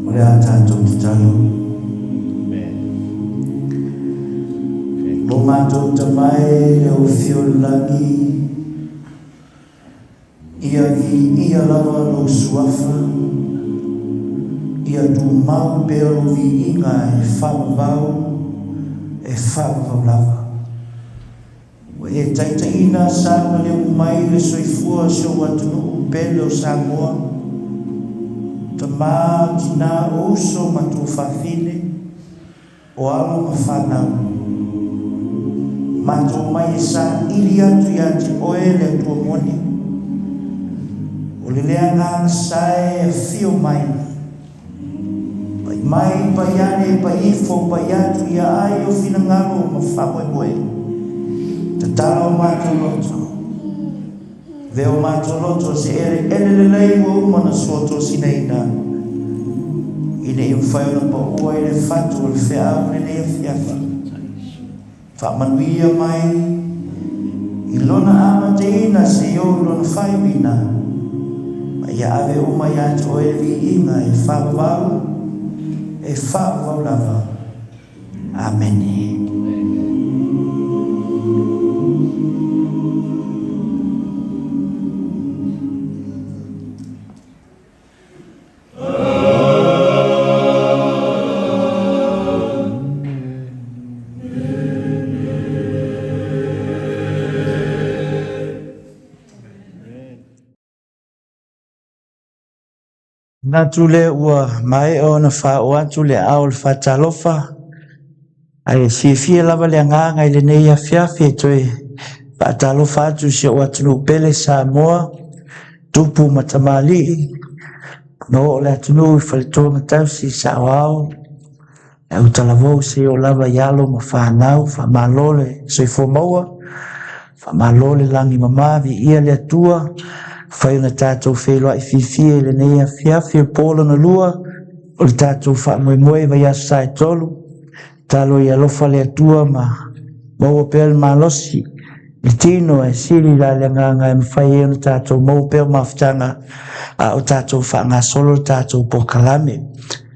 O le a tatou tatalo. Lo matou Tama e le o afio i le lagi, ia viia lava lou suafa, ia tumau pea lou viiga e faavavau, e faavavau lava. Ua e taitaiina saogalemu mai le soifua o si ou atunuu pele o Samoa, tama, o tina, o uso ma tuafafine, o alo ma fanau. Matou mai e saili atu ia te oe le Atua moni, o le le agaga sae e afio mai, Pai mai, pai ane, pai ifo, pai atu ia ai o finagalo ma faamoemoe. Tatala o matou loto. Avea o matou loto se eleele lelei ua uma ona suatosinaina, ina ia mafai ona paua i le fatu o le feau i lenei afiafi. Faamanuia mai i lona amataina seia oo i lona faaiuina, ma ia ave uma ia te oe le viiga e faavavau, e faavavau lava. Amene. Manatu lea ua maea ona faaoo atu le aao o le faatalofa, ae fiafia lava le agaga i lenei afiafi e toe faatalofa atu i si ou atunuu pele Samoa, tupu ma tamalii, na oo le atunuu i faletoa ma tausi, saoao, le autalavou seia oo lava i alo ma fanau, faamalo le soifua maua, faamalo le lagi mama, viia le Atua, fai ona tatou feiloai fiafia i lenei afiafi o po lona lua o le tatou faamoemoe i vaiaso saetolu. Talo ia alofa le Atua ma maua pea le malosi i le tino e sili la le agaga e mafai ai ona tatou maua pea o mafutaga a o tatou faagasolo le tatou polokalame.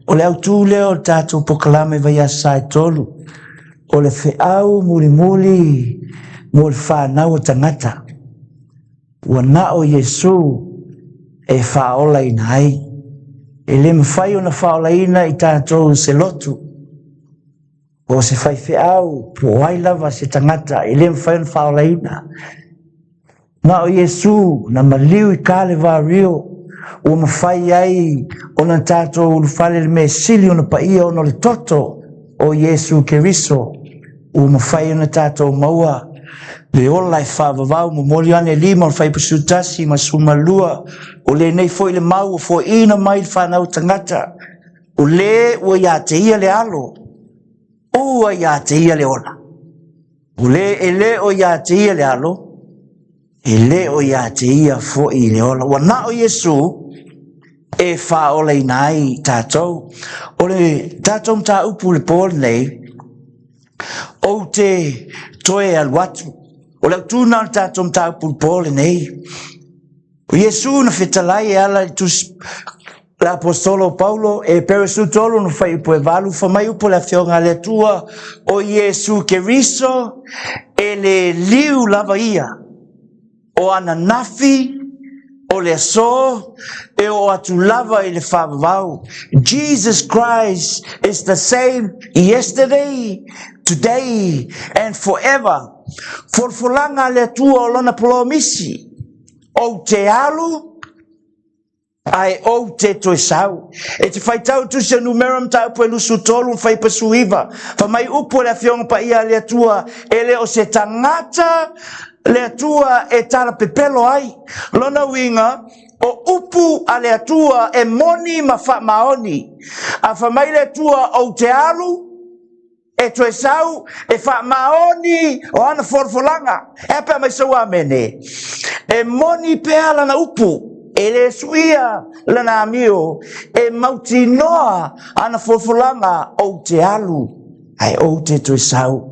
O le autū lea o le tatou polokalame vaiaso saetolu, o le feau mulimuli mo le fanau o tagata. Ua na o Iesu e faaolaina ai. E le mafai ona faaolaina i tatou se lotu, po o se faifeau, po o ai lava se tagata, e le mafai ona faaolaina. Na o Iesu na maliu i Kalevario, ua mafai ai ona tatou ulufale i le mea sili ona paia ona o le toto o Iesu Keriso ua mafai ona tatou maua le ola e faavavau. Momoli ane lima o le fuaiupu 11 ma 12, o lenei foi le mau ua foaiina mai i le fanau tagata, o le ua ia te ia le alo, ua ia te ia le ola. O le e le o ia te ia le alo, e le o ia te ia foi le ola. Ua na o Iesu e faaolaina ai tatou. O le tatou mataupu i le po lenei, ou te toe alu atu. O le autu lena o le tatou mataupu i le po lenei. O Iesu na fetalai e ala i le tusi le aposetolo o Paulo e Epero 13 na fuaiupu e 8, fai mai upu o le Afioga a le Atua, o Iesu Keriso e le liu lava ia o ananafi, o le aso, e oo atu lava i le faavavau. Jesus Christ is the same yesterday, today and forever. Folafolaga a le Atua o lona polomisi, ou te alu ae ou te toe sau. E te faitau tusi o Numera mataupu e 23 fuaiupu 19. Fai mai upu o le Afioga Paia a le Atua, e le o se tagata le Atua e tala pepelo ai. Lona uiga, o upu a le Atua e moni ma faamaoni. A fai mai le Atua ou te alu, e toe sau e faamaoni o ana folafolaga. E a pe a mai sau amene? E moni pea lana upu, e le suia lana amio, e mautinoa ana folafolaga ou te alu, ae ou te toe sau.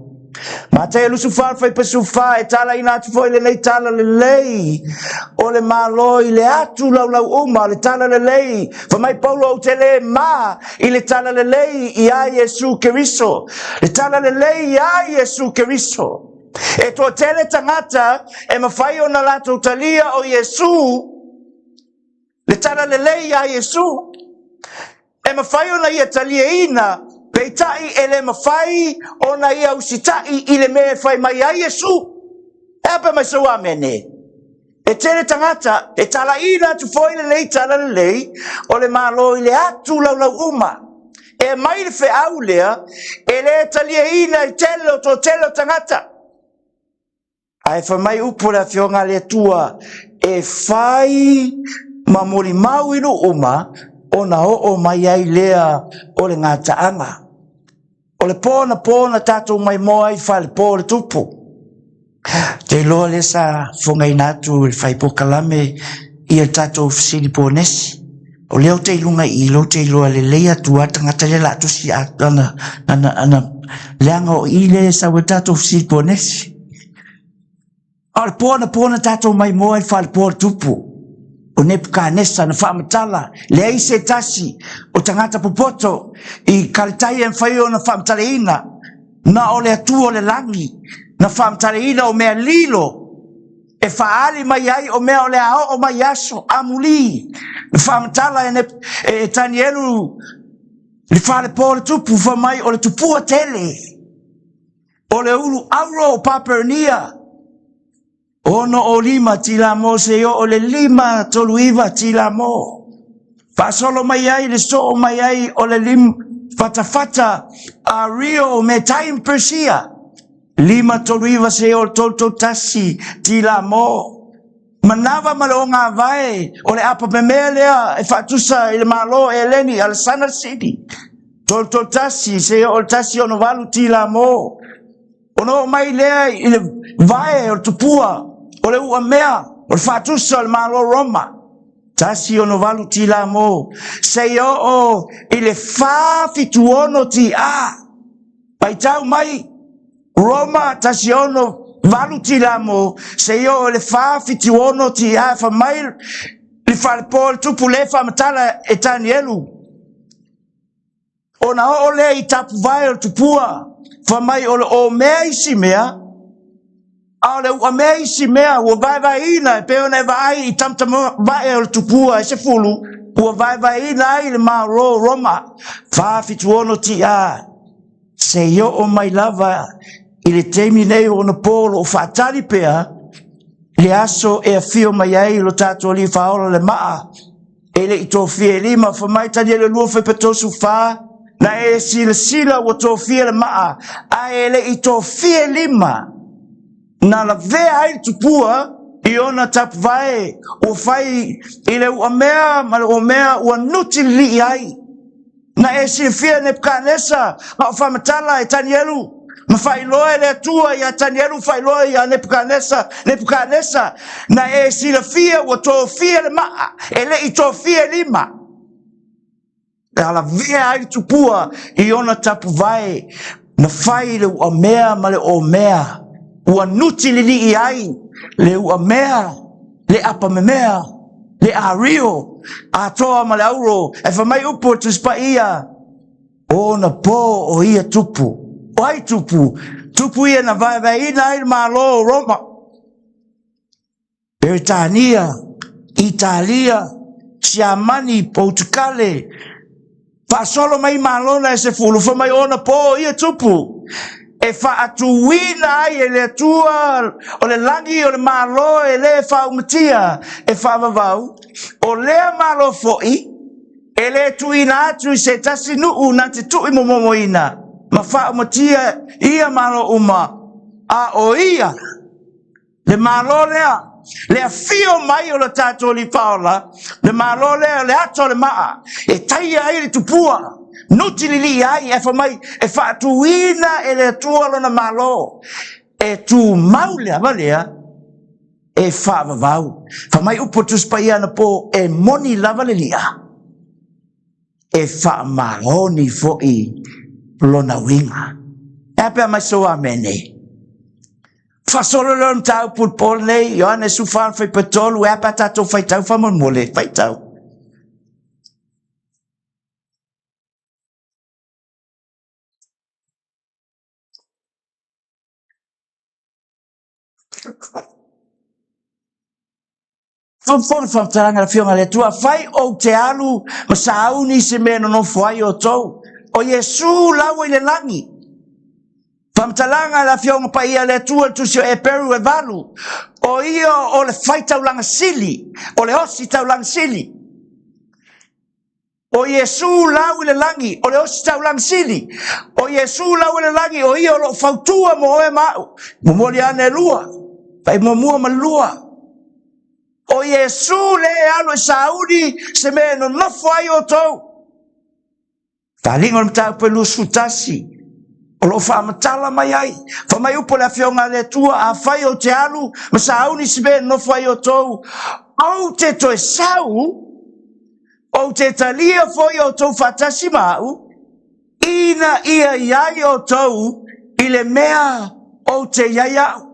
Mataio 24 fuaiupu 14, e talaina atu foi lenei tala lelei o le Malo i le atu laulau uma, le tala lelei. Fai mai Paulo, ou te le ma i le tala lelei ia Iesu Keriso. Le tala lelei ia Iesu Keriso. E toatele tagata e mafai ona latou talia o Iesu, le tala lelei ia Iesu. E mafai ona ia taliaina, peitai e le mafai ona ia usitai i le mea e fai mai ai Iesu. E a pe mai sau amene? E tele tagata e talaina atu foi lenei tala lelei o le Malo i le atu laulau uma. E mai le feau lea e le taliaina i tele o toatele o tagata. Ae fai mai upu o le Afioga a le Atua, e fai ma molimau i nuu uma ona oo mai ai lea o le gataaga. O le po na po na tatou maimoa ai falepo o le tupu. Te iloa lea sa fofogaina atu i le fai polokalame ia le tatou fesili ponesi. O lea ou te i luga i i, lea ou te iloa lelei atu lava le tagata lea o le a tusi ana, ana, ana, leaga o i lea e sau ai le tatou fesili ponesi. A o le po anapo na tatou maimoa i le falepo o le tupu o Nepukanesa na faamatala, leai se tasi o tagata popoto i Kaletai e mafai ona faamatalaina, na o le Atua o le lagi na faamatalaina o mea lilo e faaali mai ai o mea o le a oo mai aso amuli. Na faamatala e, e Tanielu le falepo o le tupu, fai mai o le tupua tele o le ulu auro o Paperonia, 6 o 5 tilamo se oo le 5 3 9 tilamo. Faasolo mai ai le soo mai ai o le lim fatafata a Rio me Time Persia, 5 3 9 se oo le 3 3 1 tilamo. Manava ma le ogāvae o le apamemea lea e faatusa i le Malo Eleni Alesana Sili, 3 3 1 se oo le 1 6 8 tilamo. Ona oo mai lea i le vae o le tupua o le uamea o le faatusa o le Malo Roma, 1 6 8 tilamo, seia oo i le 4 7 6 TA. Paitau mai Roma 1 6 8 tilamo seia oo i le 4 7 6 TA. Fai mai le falepo o le tupu le faamatala e Tanielu. Ona oo lea i tapuvae o le tupua, fai mai o le omea isi mea, a o le uamea isi mea ua vaevaeina e pei ona e vaai i tamatamavae o le tupua e 10, ua vaevaeina ai le Malo Roma 4 7 6 TA, seia oo mai lava i le taimi nei o ona po o lo o faatali pea le aso e afio mai ai lo tatou Alii Faaola le maa. E le i tofia e lima, fai mai Tanielu 2 fuaiupu 34, na e silasila ua tofia le maa, ae e le i tofia e lima, na lavea ai le tupua i ona tapuvae ua fai i le uamea ma le uamea ua nuti lilii ai. Na e silafia Nepukanesa a o faamatala e Tanielu ma faailoa e le Atua ia Tanielu faailoa ia Nepukanesa, Nepukanesa, na e silafia ua tofia le maa, e le i tofia e lima. E lavea ai le tupua i ona tapuvae na fai i le uamea ma le omea, ua nuti lilii ai le uamea, le apamemea, le ario, atoa ma le auro, e fai mai upu o le Tusi Paia, o ona po o ia tupu. O ai tupu? Tupu ia na vaevaeina ai le Malo o Roma, Peretania, Italia, Siamani, Potukale, faasolo mai malo na e sefulu, fai mai ona po o ia tupu, e faatuina ai e le Atua o le lagi o le Malo e le faaumatia e faavavau, o lea Malo foi e le tuuina atu i se tasi nuu na te tui momomoina ma faaumatia ia Malo uma, a o ia le Malo lea, le afio mai o le tatou Alii Faaola, le Malo lea o le ata o le maa, e taia ai le tupua, nuti lilii ai, ae fai mai e faatuina e le Atua lona Malo, e tumau le ava lea, e faavavau. Fai mai upu o Tusi Paia anapo, e moni lava le li'a, e faamaoni foi lona uiga. E a pea mai sou amene? Faasolo lea o le mataupu i le po lenei, Ioane 14 fuaiupu 3, e a pe a tatou faitau faamolemole, faitau. Fofoga le faamatalaga a le Afioga a le Atua, afai ou te alu ma sauni i se mea e nonofo ai outou, o Iesu laua i le lagi. Faamatalaga a le Afioga Paia a le Atua i le Tusi o Eperu e 8, o ia o le faitaulaga sili, o le osi taulaga sili. O Iesu lau i le lagi, o le ositaulaga sili. O Iesu lau i le lagi, o ia o lo o fautua mo oe ma au. Momoli ane e lua, fai muamua ma le lua. O Iesu le e alu e sauni se mea e nonofo ai outou. Faaaliga o le mataupu e 21, o lo o faamatala mai ai, fai mai upu o le Afioga a le Atua, afai ou te alu ma sauni se mea e nonofo ai outou, ou te toe sau, ou te talia foi outou faatasi ma au, ina ia i ai outou i le mea ou te i ai au.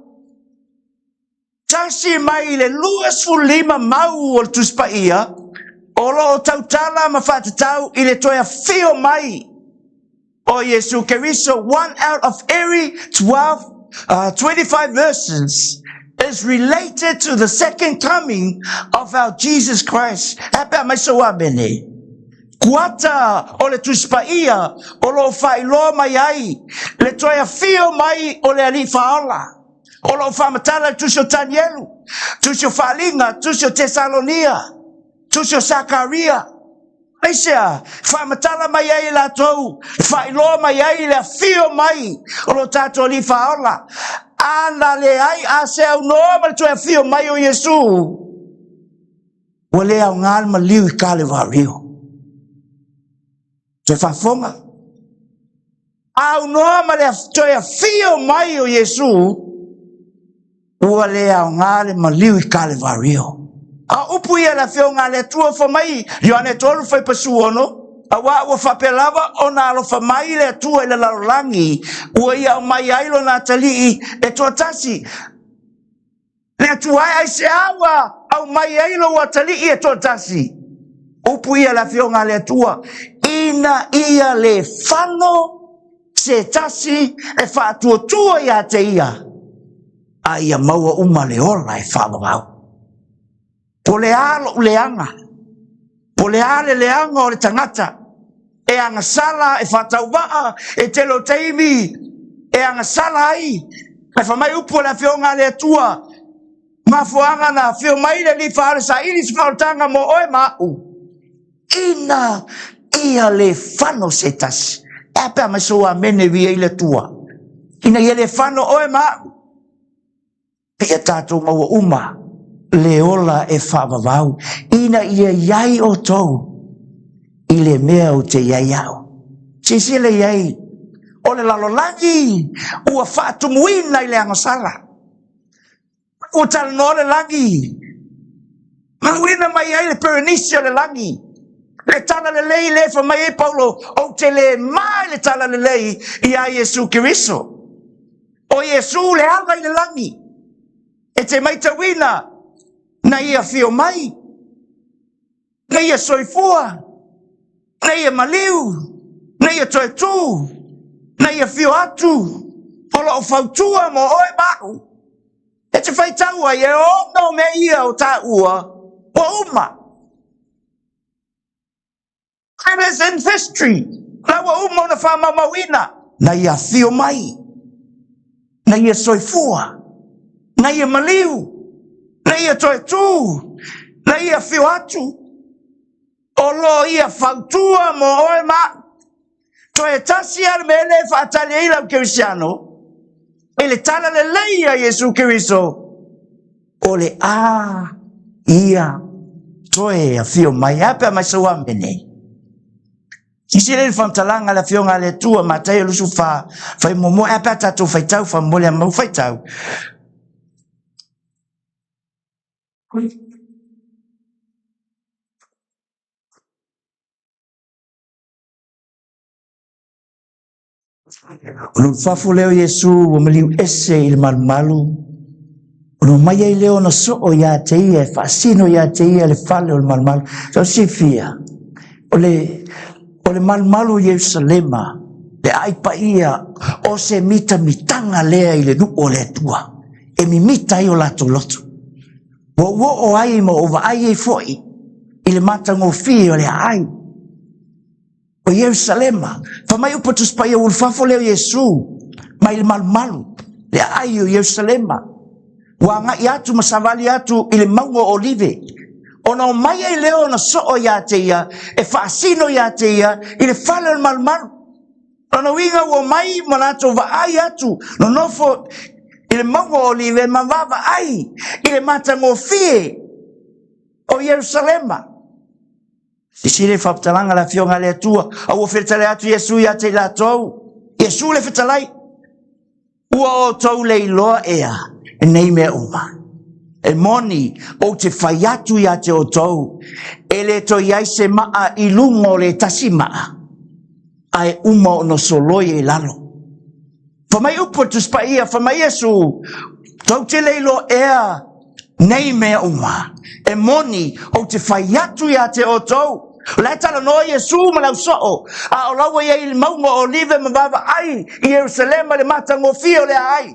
Tasi mai le 25 mau o le Tusi Paia o lo o tautala ma faatatau i le toe afio mai o Iesu Keriso, one out of every 12, 25 verses is related to the second coming of our Jesus Christ. E pea mai sou amene. Kuata o le Tusi Paia o lo o faailoa mai ai le toe afio mai o le Alii Faaola. O lo o faamatala le Tusi o Tanielu, Tusi o Faaliga, Tusi o Tesalonia, Tusi o Sakaria. Aisea, faamatala mai ai e latou, faailoa mai ai le afio mai o lo tatou Alii Faaola. A na leai a se aunoa ma le toe afio mai o Iesu, ua le aoga le maliu i Kalevario. Toe faafofoga. Aunoa ma le toe afio mai o Iesu, ua le aoga le maliu i Kalevario. A upu ia le Afioga a le Atua fai mai Ioane 3 fuaiupu 16, auā ua faapea lava ona alofa mai le Atua i le lalolagi, ua ia aumai ai lona atalii e toatasi. Le Atua e, aisea ua aumai ai lou atalii e toatasi? Upu ia le Afioga a le Atua, ina ia le fano se tasi e faatuatua ia te ia, a ia maua uma le ola e faavavau. Po o le a lou leaga, po o le a le leaga o le tagata, e agasala, e faatauvaa, e tele o taimi e agasala ai, ae fai mai upu o le Afioga a le Atua, mafuaaga na afio mai le Alii Faaola e saili se faaolataga mo oe ma au. Ina ia le fano se tasi. E a pe a mai sou amene via i le Atua. Ina ia le fano oe ma au. Ia tatou maua uma le ola e faavavau, ina ia i ai outou i le mea ou te i ai au. Silasila i ai, o le lalolagi ua faatumuina i le agasala. Ua talanoa le lagi, mauina mai ai le Perenisi o le lagi, le tala lelei lea fai mai ai Paulo, ou te le ma i le tala lelei ia Iesu Keriso. O Iesu le ala i le lagi, e te maitauina na ia afio mai, na ia soifua, na ia maliu, na ia toe tu, na ia afio atu, o loo fautua mo oe ma au. E te faitau ai e ono mea ia o taua ua uma. It is in history. La ua uma ona faamaumauina. Na ia afio mai, na ia soifua, na ia maliu, na ia toe tu, na ia afio atu. O lo ia fautua mo oe ma au. Toe tasi lava le mea lea e faatali ai lau Kerisiano, i le tala lelei a Iesu Keriso, o le a ia toe afio mai. A pe a mai sau amene. Silasila i le faamatalaga a le Afioga a le Atua, Mataio 24, fai muamua, e a pe a tatou faitau, faamolemole a mau faitau. Ona ulufafo lea o Iesu ua maliu ese i le malumalu, ona omai ai lea ona soo ia te ia e faasino ia te ia le fale o le malumalu. Sau silafia, o le, o le malumalu o Ierusalema, le aai paia o se mitamitaga lea i le nuu o le Atua, e mimita ai o latou loto. Ua ou oo ai ma ou vaai ai foi i le matagofie o le aai o Ierusalema. Fai mai upu a Tusi Paia ua ulufafo lea o Iesu mai le malumalu, le aai o Ierusalema. Ua agai atu ma savali atu i le mauga o Olive. Ona omai ai lea ona soo ia te ia, e faasino ia te ia i le fale o le malumalu. Lona uiga ua omai ma latou vaai atu, nonofo i le mauga o Olive ma vaavaai i le matagofie o Ierusalema. Silasila i faamatalaga a le Afioga a le Atua, a ua fetalai atu Iesu ia te i latou. Iesu le fetalai, ua outou le iloa ea nei mea uma. E moni, ou te fai atu ia te outou, e le toe i ai se maa i luga o le tasi maa, ae uma ona soloi i lalo. Fai mai upu a le Tusi Paia, fai mai Iesu, tou te le iloa ea nei mea uma. E moni, ou te fai atu ia te outou. O la e talanoa Iesu ma le ausoo, a o la ua i ai i le mauga o Olive ma vaavaai i Ierusalema i le matagofie o le aai.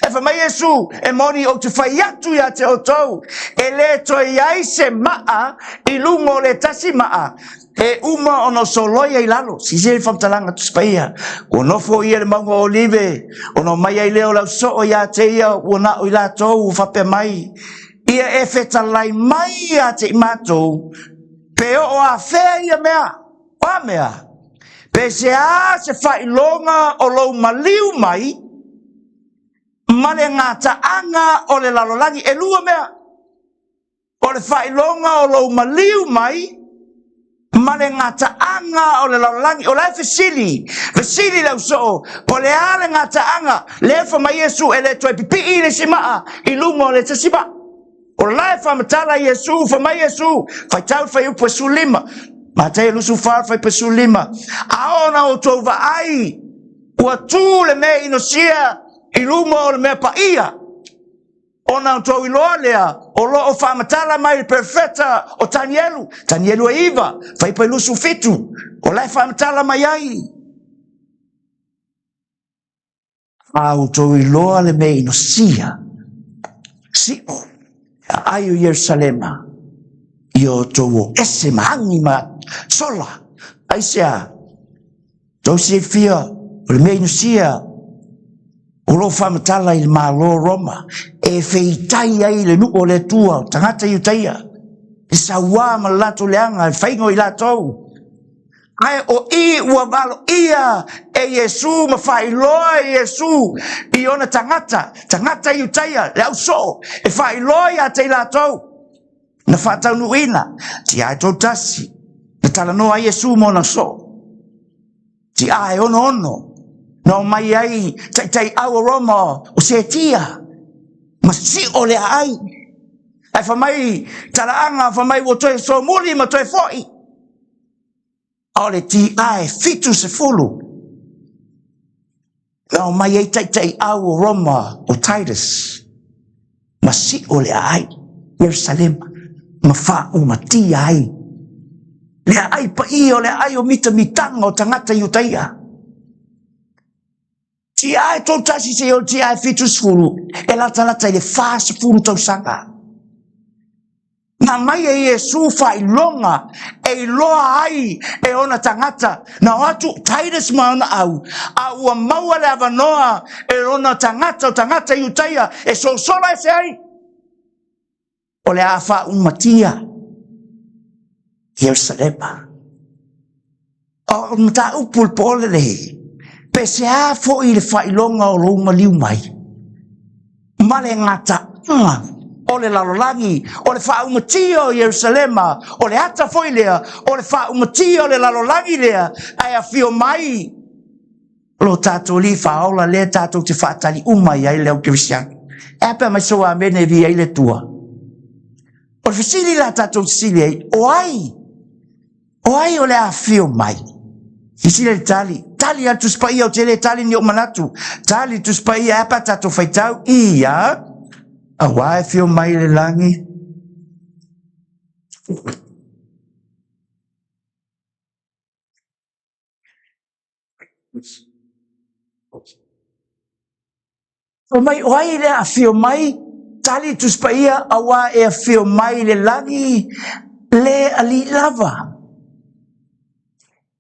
E fai mai Iesu, e moni ou te fai atu ia te outou, e le toe i ai se maa i luga o le tasi maa, e uma ona soloia i lalo. Silasila i le faamatalaga Tusi Paia. Ua nofo ia i le mauga o Olive, ona omai ai lea o le ausoo ia te ia, ua na o i latou ua faapea mai, Ia e fetalai mai ia te i matou, pe oo afea ia mea, o a mea? Pe se a se faailoga o lou maliu mai, ma le gataaga o le lalolagi. E lua mea. O le faailoga o lou maliu mai ma le gataaga o le lalolagi. O la e fesili, fesili le ausoo, po o le a le gataaga? Lea fai mai Iesu e le toe pipii le isi maa i luga o le tasi maa. O la e faamatala Iesu, fai mai Iesu, faitau le fuaiupu 15, Mataio 24 fuaiupu 15, a oo ina outou vaai ua tu le mea inosia i luga o le mea paia, ona outou iloa lea o lo o faamatala mai le perofeta o Tanielu, Tanielu e 9, fuaiupu 27, o la e faamatala mai ai. A outou iloa le mea inosia, sio, aai o Ierusalema, ia outou o ese ma agi ma sola. Aisea? Tou silafia, o le mea inosia o lo o faamatala i le Malo o Roma e feitai ai le nuu o le Atua, o tagata Iutaia. I sauā ma le latou leaga, e faiga o i latou. Ae o i ua valoia e Iesu ma faailoa e Iesu i ona tagata, tagata Iutaia, le au soo, e faailoa ia te i latou, na faataunuuina, tiae 31, na talanoa ai Iesu ma ona soo. Tiae 66, na omai ai taitaiau o Roma o Setia, ma sio le aai. Ae fai mai talaaga, fai mai ua toe solomuli ma toe foi. A o le tiae 70, na omai ai taitaiau o Roma o Titus, ma sio le aai Ierusalema ma faaumatia ai le aai paia o le aai o mitamitaga o tagata Iutaia. Tiae 31 seia o tiae 70, e latalata i le 40 tausaga. Na aumai e Iesu faailoga e iloa ai e ona tagata, na o atu Titus ma ona au, a ua maua le avanoa e ona tagata, o tagata Iutaia, e sosola ese ai. O le a faaumatia Ierusalema. O le mataupu le po lenei, pe sea foi le faailoga o lou maliu mai, ma le gataaga o le lalolagi, o le faaumatia o Ierusalema, o le ata foi lea, o le faaumatia o le lalolagi lea, ae afio mai lo tatou Alii Faaola lea tatou te faatali uma i ai le au kerisiano. E a pe a mai sou amene e vi ai le Atua? O le fesili la tatou fesili ai, o ai? O ai o le a afio mai? Silasila i le tali, tali a le Tusi Paia, ou te le tali ni ou manatu. Tali le Tusi Paia, e a pe a tatou faitau? Ia, auā e afio mai i le lagi. Fai mai, o ai lea afio mai? Tali le Tusi Paia, auā e afio mai i le lagi le alii lava.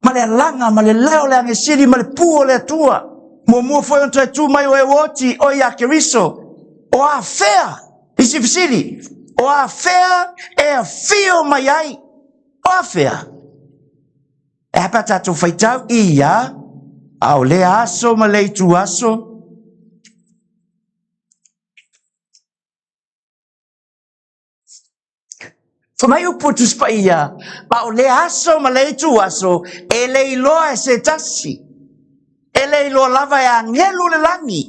Ma le alaga, ma le leo o le agesili, ma le pū o le Atua. Muamua foi ona toe tu mai o e ua oti, o ia Keriso. O afea, isi fesili, o afea e afio mai ai? O afea? E a pe a tatou faitau? Ia, a o lea aso ma lea ituaso. Fai mai upu o Tusi Paia, a o lea aso ma lea ituaso, e le iloa e se tasi, e le iloa lava e agelu o le lagi.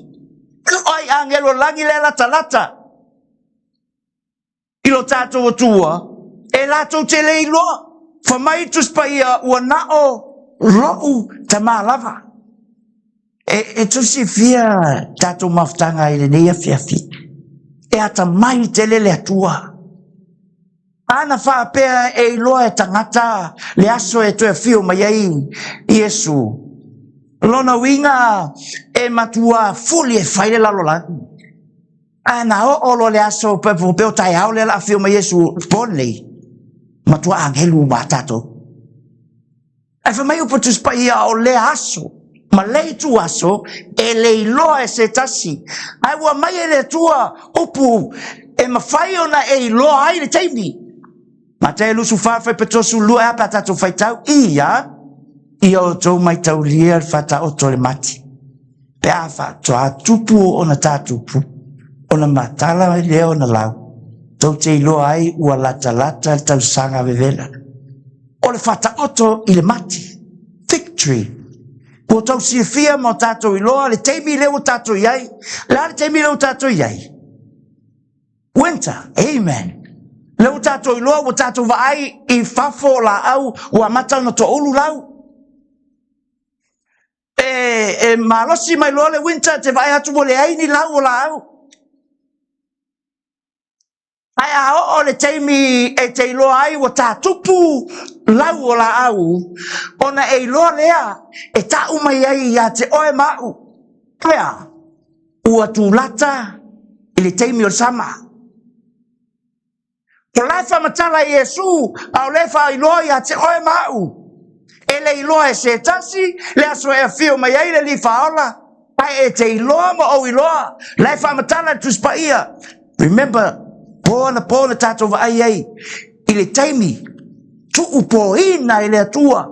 O ai agelu o le lagi lea latalata i lo tatou Atua, e latou te le iloa. Fai mai Tusi Paia, ua na o lou Tama lava. E tou silafia tatou mafutaga i lenei afiafi, e atamai tele le Atua. Ana faapea e iloa e tagata le aso e toe afio mai ai Iesu, lona uiga e matua fuli e fai le lalolagi. Ae na oo loa le aso pe o taeao lea la afio mai Iesu po lenei, matua agelu uma a tatou. Ae fai mai upu Tusi Paia, o lea aso ma lea ituaso e le iloa e se tasi. Ae ua aumai e le Atua upu e mafai ona e iloa ai le taimi. Mataia 24, fuaiupu 32, e a pe a tatou faitau? Ia, ia outou maitaulia le faataoto o le mati, pe a faatoa tupu ona tatupu, ona matala ai lea ona lau, tou te iloa ai ua latalata le tausaga vevela. O le faataoto i le mati, fig tree. Ua tou silafia ma o tatou iloa le taimi lea ua tatou i ai. Le a le taimi lea ua tatou i ai? Winter, amen. Lea ua tatou iloa, ua tatou vaai i fafo o laau, ua amata ona toulu lau. E malosi mai loa le winter, te vaai atu ua leai ni lau o laau. Ae a oo le taimi e te iloa ai ua tatupu lau o laau, ona e iloa lea e tau mai ai ia te oe ma au, ea, ua tulata i le taimi o le sama. O la e faamatala e Iesu, a o lea e faailoa ia te oe ma au, e le iloa e se tasi le aso e afio mai ai le Alii Faaola, ae e te iloa ma ou iloa, la e faamatala le Tusi Paia. Remember, po anapo na tatou vaai ai i le taimi tuupoina e le Atua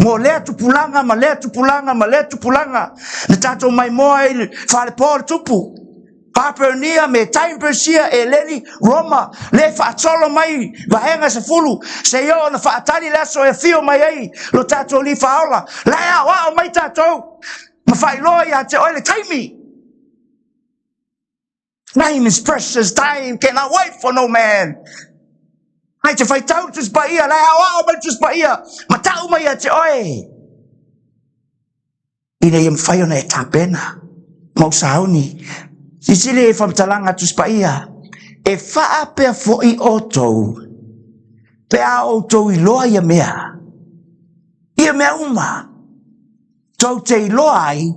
mo lea tupulaga ma lea tupulaga ma lea tupulaga na tatou maimoa ai i le falepo o le tupu. Papelonia, Metai ma Peresia, Eleni, Roma, le faasolo mai vaega 10, seia oo na faatali le aso e afio mai ai lo tatou Alii Faaola. La e aoao mai tatou ma faailoa ia te oe le taimi. Time is precious, time cannot wait for no man. Ai te faitau le Tusi Paia, la e aoao mai le Tusi Paia, ma tau mai ia te oe, ina ia mafai ona e tapena ma ou sauni. Silasila i faamatalaga a Tusi Paia, e faapea foi outou, pe a outou iloa ia mea, ia mea uma, tou te iloa ai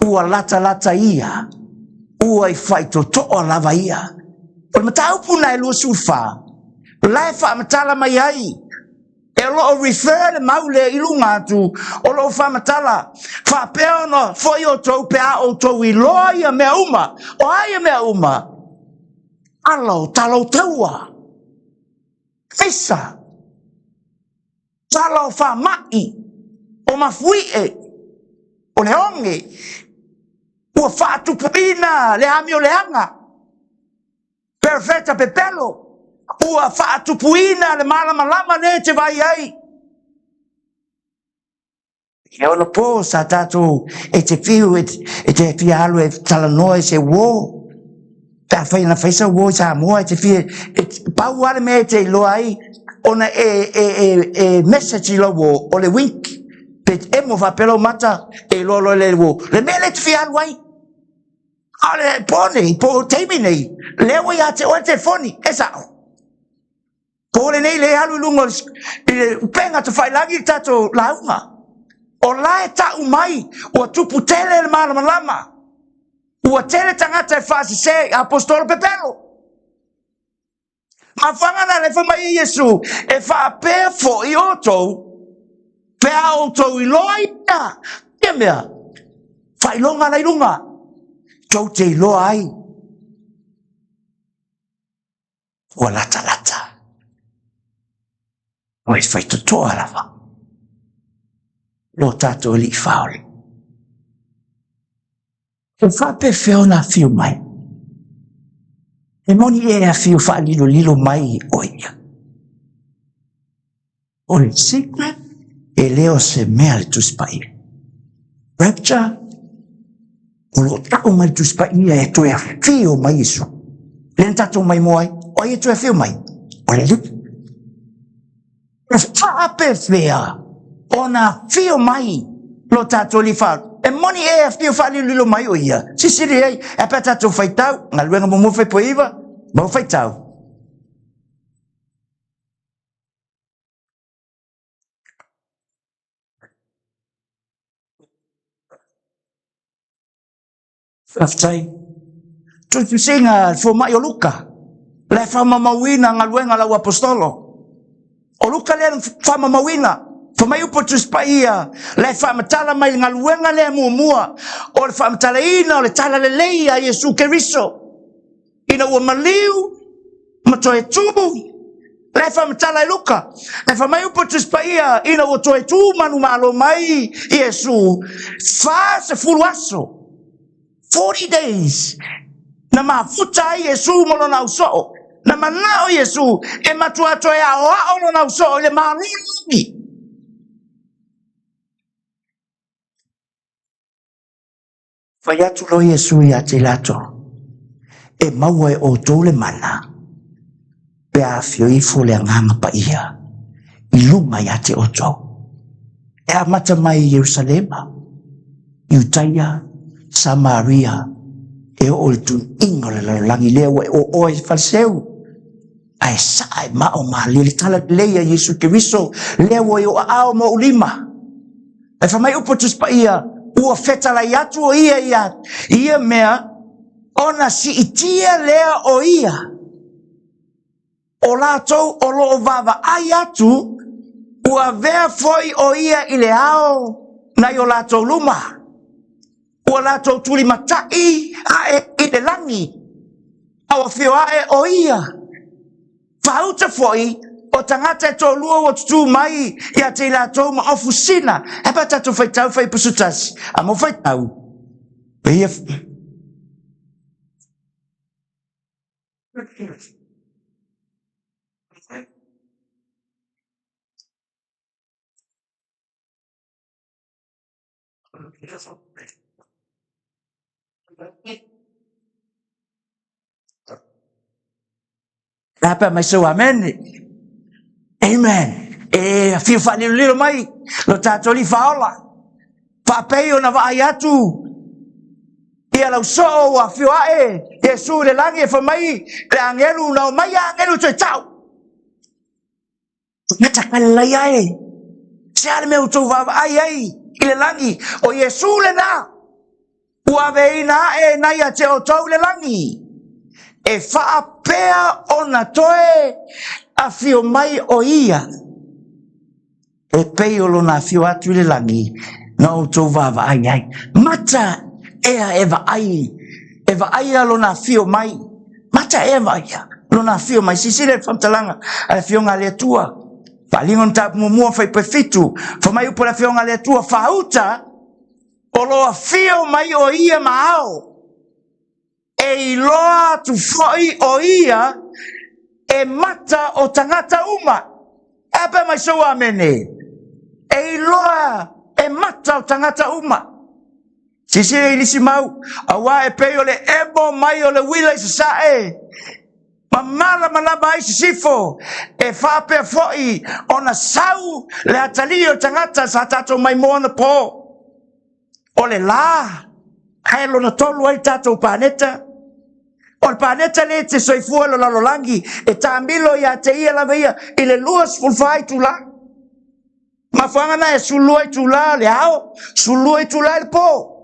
ua latalata ia, ua i faitotoa lava ia. O le mataupu lena e 24, la e faamatala mai ai, e o lo o refer le mau lea i luga atu, o lo o faamatala, faapea ona foi outou pe a outou iloa ia mea uma. O a ia mea uma? Ala o tala o taua, aisa, tala o faamai, o mafuie, o le oge, ua faatupuina le amioleaga, perofeta pepelo, ua faatupuina le malamalama lea e te vaai ai. E ono po sa tatou e te fiu e te fia alu e talanoa i se uo. Pe afai na fai sau uo i Samoa e te fia, e, pau lava le mea e te iloa ai ona e, e, e, e message i lau uo o le wink. Pe emo faapea lau mata e iloa loa e le uo le mea lea e te fia alu ai. A o le po nei, po o taimi nei, lea ua ia te oe le telefoni, e sao. Po lenei le alu i luga i le upega tafailagi le tatou lauga. O la e tau mai ua tupu tele le malamalama. Ua tele tagata e faasese i apostolo pepelo. Mafuaaga na le fai mai ai Iesu, e faapea foi outou, pe a outou iloa ia, ia mea, faailoga la i luga, tou te iloa ai ua latalata. Ua i faitotoa lava lo tatou Alii Faaola. E faapefea ona afio mai? E moni e afio faalilolilo mai o ia. O le secret, e le o se mea le Tusi Paia. Rapture, o lo o tau mai le Tusi Paia e toe afio mai Iesu. Lea na tatou maimoa ai, o ai e toe afio mai? O le Alii. E faapefea ona afio mai lo tatou Alii Faaola? E moni e afio faalilolilo mai o ia. Sisili ai, e a pe a tatou faitau, galuega muamua faipue iva, mau faitau. Faafetai. Tusitusiga le fomai o Luka, la e faamamauina galuega a lau apostolo. O Luka lea na faamamauina, fai mai upu o Tusi Paia, la e faamatala mai le galuega lea muamua, o le faamatalaina o le talalelei a Iesu Keriso. Ina ua maliu ma toe tu, la e faamatala e Luka, e fai mai upu o Tusi Paia, ina ua toe tu manumalo mai Iesu, 40 aso, 40 days, na mafuta ai Iesu ma lona ausoo. Na manao Iesu e matua toe aoao lona ausoo i le malo o le lagi. Fai atu loa Iesu ia te latou, E maua e outou le mana, pe a afio ifo le Agaga Paia i luga ia te outou. E amata mai i Ierusalema, Iutaia, Samaria, e oo i le tuniga o le lalolagi lea ua e ooa i le faleseu, ae saa e mao malie le talalelei a Iesu Keriso lea ua i ou aao ma ou lima. Ae fai mai upu o Tusi Paia, ua fetalai atu o ia ia ia mea, ona siitia lea o ia. O latou o lo o vaavaai atu, ua avea foi o ia i le ao nai o latou luma. Ua latou tulimatai ae i le lagi, a ua afio ae o ia. Faauta foi o tagata e toalua ua tutū mai ia te i latou ma ofusina. E pa tatou faitau fai pusu tasi, a mo faitau. Pe ia. Lapa mai sou amene. Amen. E afio faalilolilo mai lo tatou Alii Faaola. Faapei ona vaai atu ia lau soo ua afio ae Iesu i le lagi e fai mai le agelu na omai agelu toe tau. Tagata Galilaia e, se a le mea ua outou vaavaai ai i le lagi, o Iesu lena ua aveina ae nai ia te outou i le lagi, e faapea ona toe afio mai o ia e pei o lona afio atu i le lagi na outou vaavaai ai. Mata ea e vaai, e vaaia lona afio mai. Mata ea e vaaia lona afio mai. Silasila i le faamatalaga a le Afioga a le Atua. Faaaliga o le mataupu muamua fuaiupu e 7. Fai mai upu a le Afioga a le Atua, faauta o lo afio mai o ia ma ao. E iloa atu foi o ia e mata o tagata uma. E a pea mai sou amene? E iloa e mata o tagata uma. Silasila i lisi mau, auā e pei o le emo mai o le uila i sasae, ma malamalama ai sisifo, e faapea foi ona sau le atalii o le tagata sa tatou maimoa anapo. O le la, ae lona tolu ai le tatou paneta. O le paneta lea e te soifua i le lalolagi, e taamilo ia te ia lava ia i le 24 itula. Mafuaaga na e 12 itula le ao, 12 itula i le po.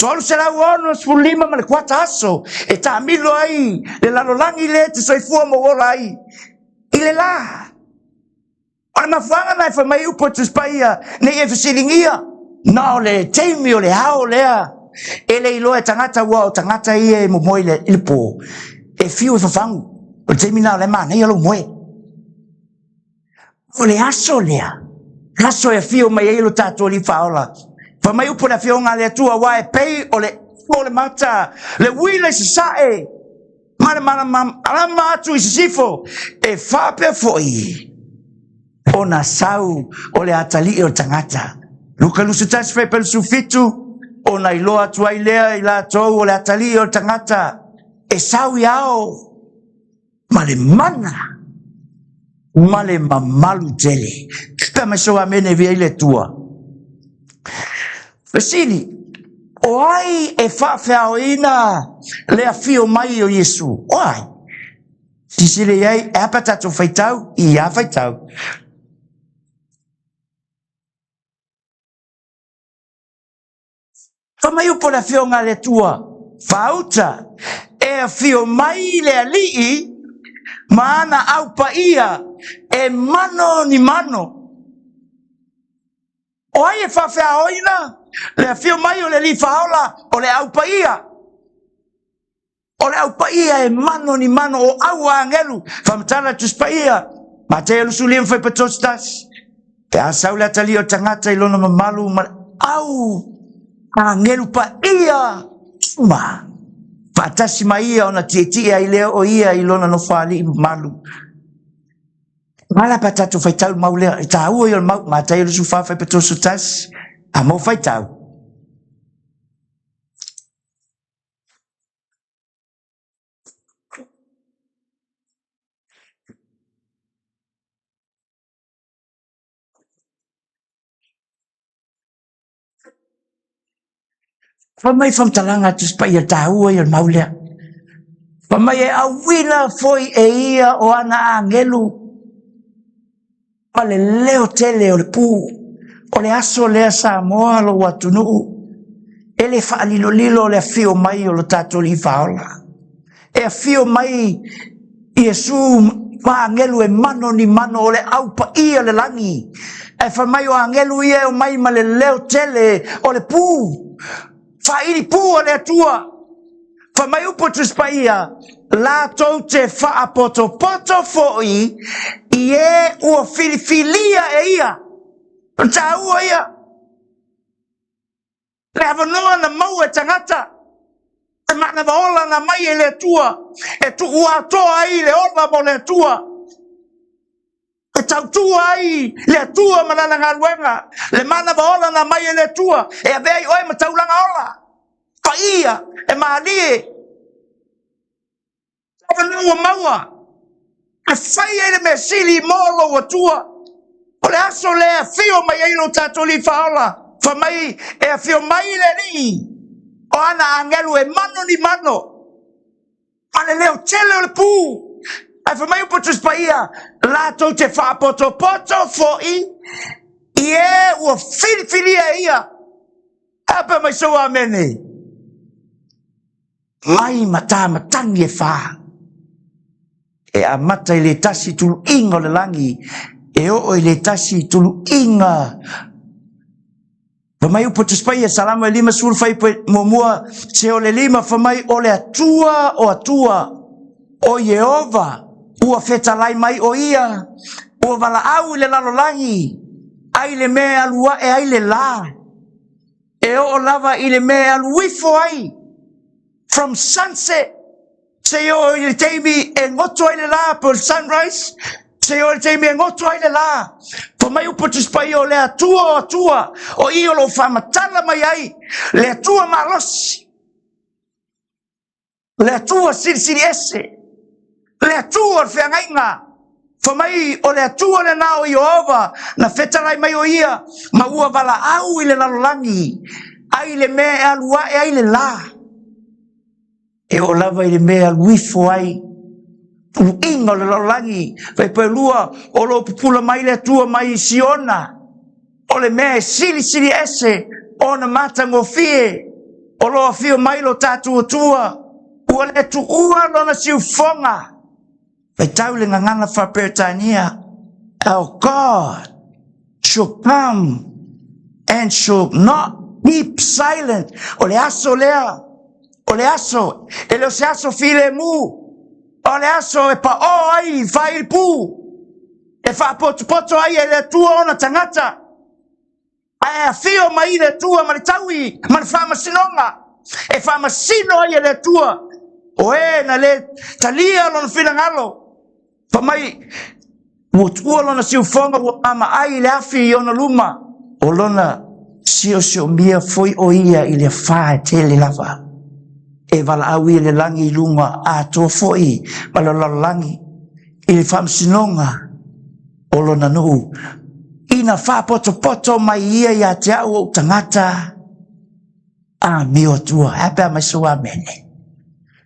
365 ma le kuata aso e taamilo ai le lalolagi lea e te soifua ma ola ai i le la. O le mafuaaga na e fai mai upu a Tusi Paia ne i e fesiligia, na o le taimi o le ao lea e le iloa e tagata ua o tagata ia e momoe i le po, e fiu e fafagu. O le taimi na o la e manaia lou moe. O le aso lea, le aso e afio mai ai lo tatou Alii Faaola. Fai mai upu a le Afioga a le Atua, aua e pei o le o le mata, le uila i sasae, ma le malamalama atu i sisifo, e faapea foi ona sau o le atalii o le tagata. Luka 21 fuaiupu 27, ona iloa atu ai lea i latou o le atalii o le tagata e sau i ao ma le mana ma le mamalu tele. Pe mai sou amene via i le Atua. Fesili, o ai e faafeaoina le afio mai o Iesu? O ai? Silasila i ai, e a pe a tatou faitau i ia faitau. Fai mai upu a le Afioga a le Atua, faauta, e afio mai le Alii ma ana au paia e mano ni mano. O ai e faafeaoina le afio mai o le Alii Faaola? O le au paia. O le au paia e mano ni mano o au agelu. Faamatala Tusi Paia, Mateio 25 fuaiupu 31. Pe a sau le atalii o le tagata i lona mamalu ma le au agelu paia uma, faatasi ma ia ona tietie ai lea o ia i lona nofoalii mamalu. Ala pa tatou faitau mau lea, e tāua ia o le mau, Mataio 24 fuaiupu 31, a mau faitau. Fai mai faamatalaga a Tusi Paia tāua ia o le mau lea. Fai mai e auina foi e ia o ana agelu ma le leo tele o le pū. O le aso lea Samoa lou atunuu, e le faalilolilo le afio mai o lo tatou Alii Faaola. E afio mai Iesu ma agelu e mano ni mano o le au paia o le lagi. Ae fai mai o agelu ia e omai ma le leo tele o le pū. Faaili pū a le Atua. Fai mai upu o Tusi Paia, latou te faapotopoto foi i e ua filifilia e ia. O le taua ia, le avanoa na maua e tagata, le manava ola na aumai e le Atua e tuu atoa ai le ola mo le Atua, e tautua ai le Atua ma lana galuega, le manava ola na aumai e le Atua e avea ai oe ma taulaga ola, paia e malie, avanoa ua maua e fai ai le mea sili mo lou Atua. O le aso lea e afio mai ai lo tatou Alii Faaola, fai mai e afio mai le Alii o ana agelu e mano ni mano, ma le leo tele o le pu. Ae fai mai upu o Tusi Paia, latou te faapotopoto foi i e ua filifilia e ia. A pe mai sou amene. Mai matamatagi e fa. E amata i le tasi tuluiga o le lagi, e oo i le tasi tuluiga. Fai mai upu o Tusi Paia, Salamo e 50 fuaiupu muamua seia oo i le 5, fai mai o le Atua o Atua, o Ieova, ua fetalai mai o ia, ua valaau i le lalolagi, ai le mea e alu ae ai le la, e oo lava i le mea e alu ifo ai, from sunset seia oo i le taimi e goto ai le la, po o le sunrise, seia oo i le taimi e goto ai le la. Fai mai upu o Tusi Paia, o le Atua o Atua, o i o lo o faamatala mai ai le Atua malosi, le Atua silisili ese, le Atua o le feagaiga. Fai mai o le Atua lena o Ieova na fetalai mai o ia ma ua valaau i le lalolagi ai le mea e alu ae ai le la, e oo lava i le mea e alu ifo ai tuluiga o le lalolagi. Fai lua o lo o pupula mai le Atua mai Siona, o le mea e silisili ese ona matagofie, o lo o afio mai lo tatou Atua, ua le tuua lona siufofoga. Faitau le gagana faa-Peretania, our God shall come and shall not keep silent. O le aso lea, o le aso, e le o se aso filemu, o le aso e paʻō ai faaipu, e faapotopoto ai e le Atua ona tagata, ae afio mai le Atua ma le taui ma le faamasinoga, e faamasino ai e le Atua o e na le talia lona finagalo. Fai mai ua tuua lona siufofoga, ua amaai i le afi i ona luma, o lona siosiomia foi o ia i le afa e tele lava. E valaau ia le lagi i luga atoa foi ma le lalolagi i le faamasinoga o lona nuu, ina faapotopoto mai ia ia te au ou tagata amio atua. E a pe a mai sou amene.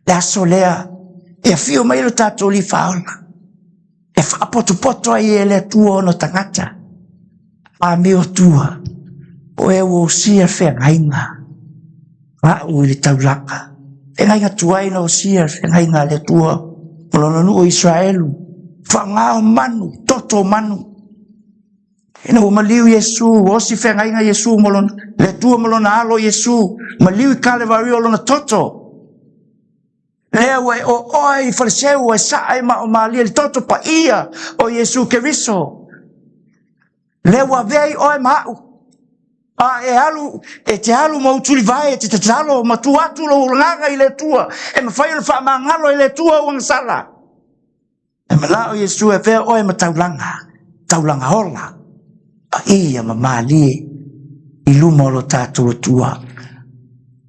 Le aso lea e afio mai lo tatou Alii Faaola, e faapotopoto ai e le Atua ona tagata amio atua, o e ua osia le feagaiga a'u i le taulaga, feagaiga tuai na osia le feagaiga a le Atua ma lona nuu o Isaraelu, faaaoga o manu, toto o manu. Ina ua maliu Iesu, osi feagaiga Iesu ma lona, le Atua ma lona alo Iesu, maliu i Kalevario lona toto. Lea ua e ooa i faleseu e saa i ma o malie le toto paia o Iesu Keriso. Lea ua avea ai oe ma a'u, a e alu, e te alu ma ou tulivae, e te tatalo ma tuu atu lou agaga i le Atua, e mafai ona faamagalo e le Atua ou agasala. E manao Iesu e avea oe ma taulaga, taulaga ola, paia ma malie i luma o lo tatou Atua.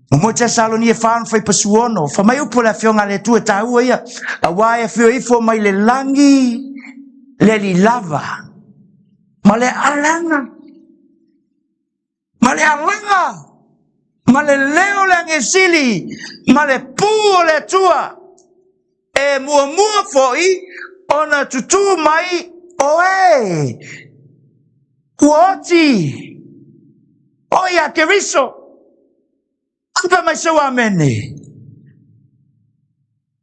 Muamua Tesalonia 4 fuaiupu 16, fai mai upu o le afioga a le Atua e taua ia, auā e afio ifo mai le lagi le Alii lava ma le alaga, ma le alaga, ma le leo o le agesili, ma le pū o le Atua, e muamua foi ona tutū mai o e ua oti o ia Keriso. Ape mai seu amene.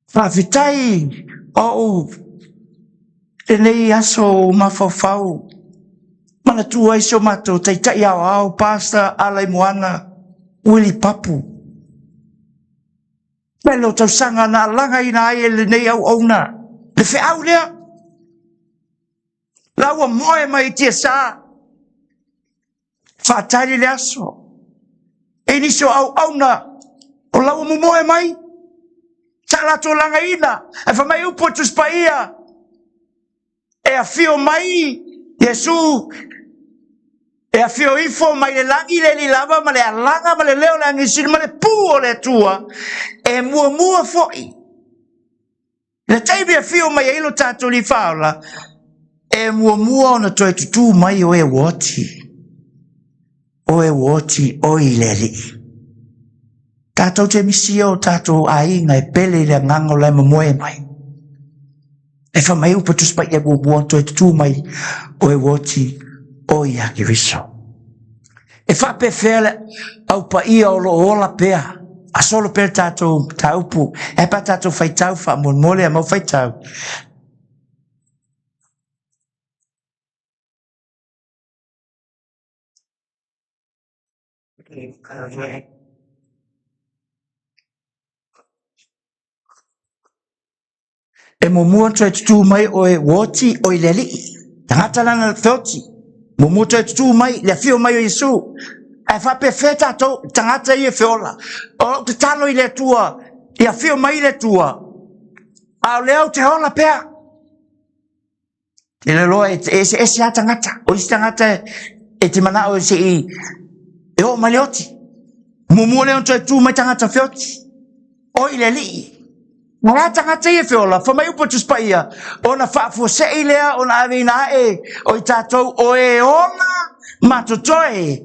Faafetai o ou lenei aso mafaufau manatua ai si o matou taitai aoao Pastor Alaimoana Willie Papu. Tele o tausaga na alagaina ai e lenei auauna le feau lea. La ua moe mai i tiasa, faatali le aso. E nisi o auauna o la ua momoe mai, sa latou lagaina, ae fai mai upu o Tusi Paia, e afio mai Iesu, e afio ifo mai le lagi le alii lava ma le alaga ma le leo o le agasili ma le pū o le Atua, e muamua foi. Le taimi e afio mai ai lo tatou Alii Faaola, e muamua ona toe tutū mai o e ua oti. O e ua oti oi le Alii. Tatou te misia o tatou aiga e pele i le agaga o la e momoe mai. E fai mai upu Tusi Paia, muamua toe tutū mai o e ua oti o ia Keriso. E faapefea le au paia o lo o ola pea, a solo pea le tatou mataupu, e pa tatou faitau faamolemole a mau faitau. E muamua toe tutū mai o e ua oti o i le Alii. Tagata lana le feoti. Muamua toe tutū mai le afio mai o Iesu. Ae faapefea tatou tagata ia e feola. O lau tatalo i le Atua, ia afio mai le Atua, a o lea ou te ola pea. E le loa e eseese lava tagata. O isi tagata e te manao e se i e oo mai le oti. Muamua lea ona toe tu mai tagata feoti. Oi le Alii. Ma la tagata ia feola, fai mai upu o Tusi Paia, ona faafuasei lea ona aveina ae o i tatou o e ola ma totoe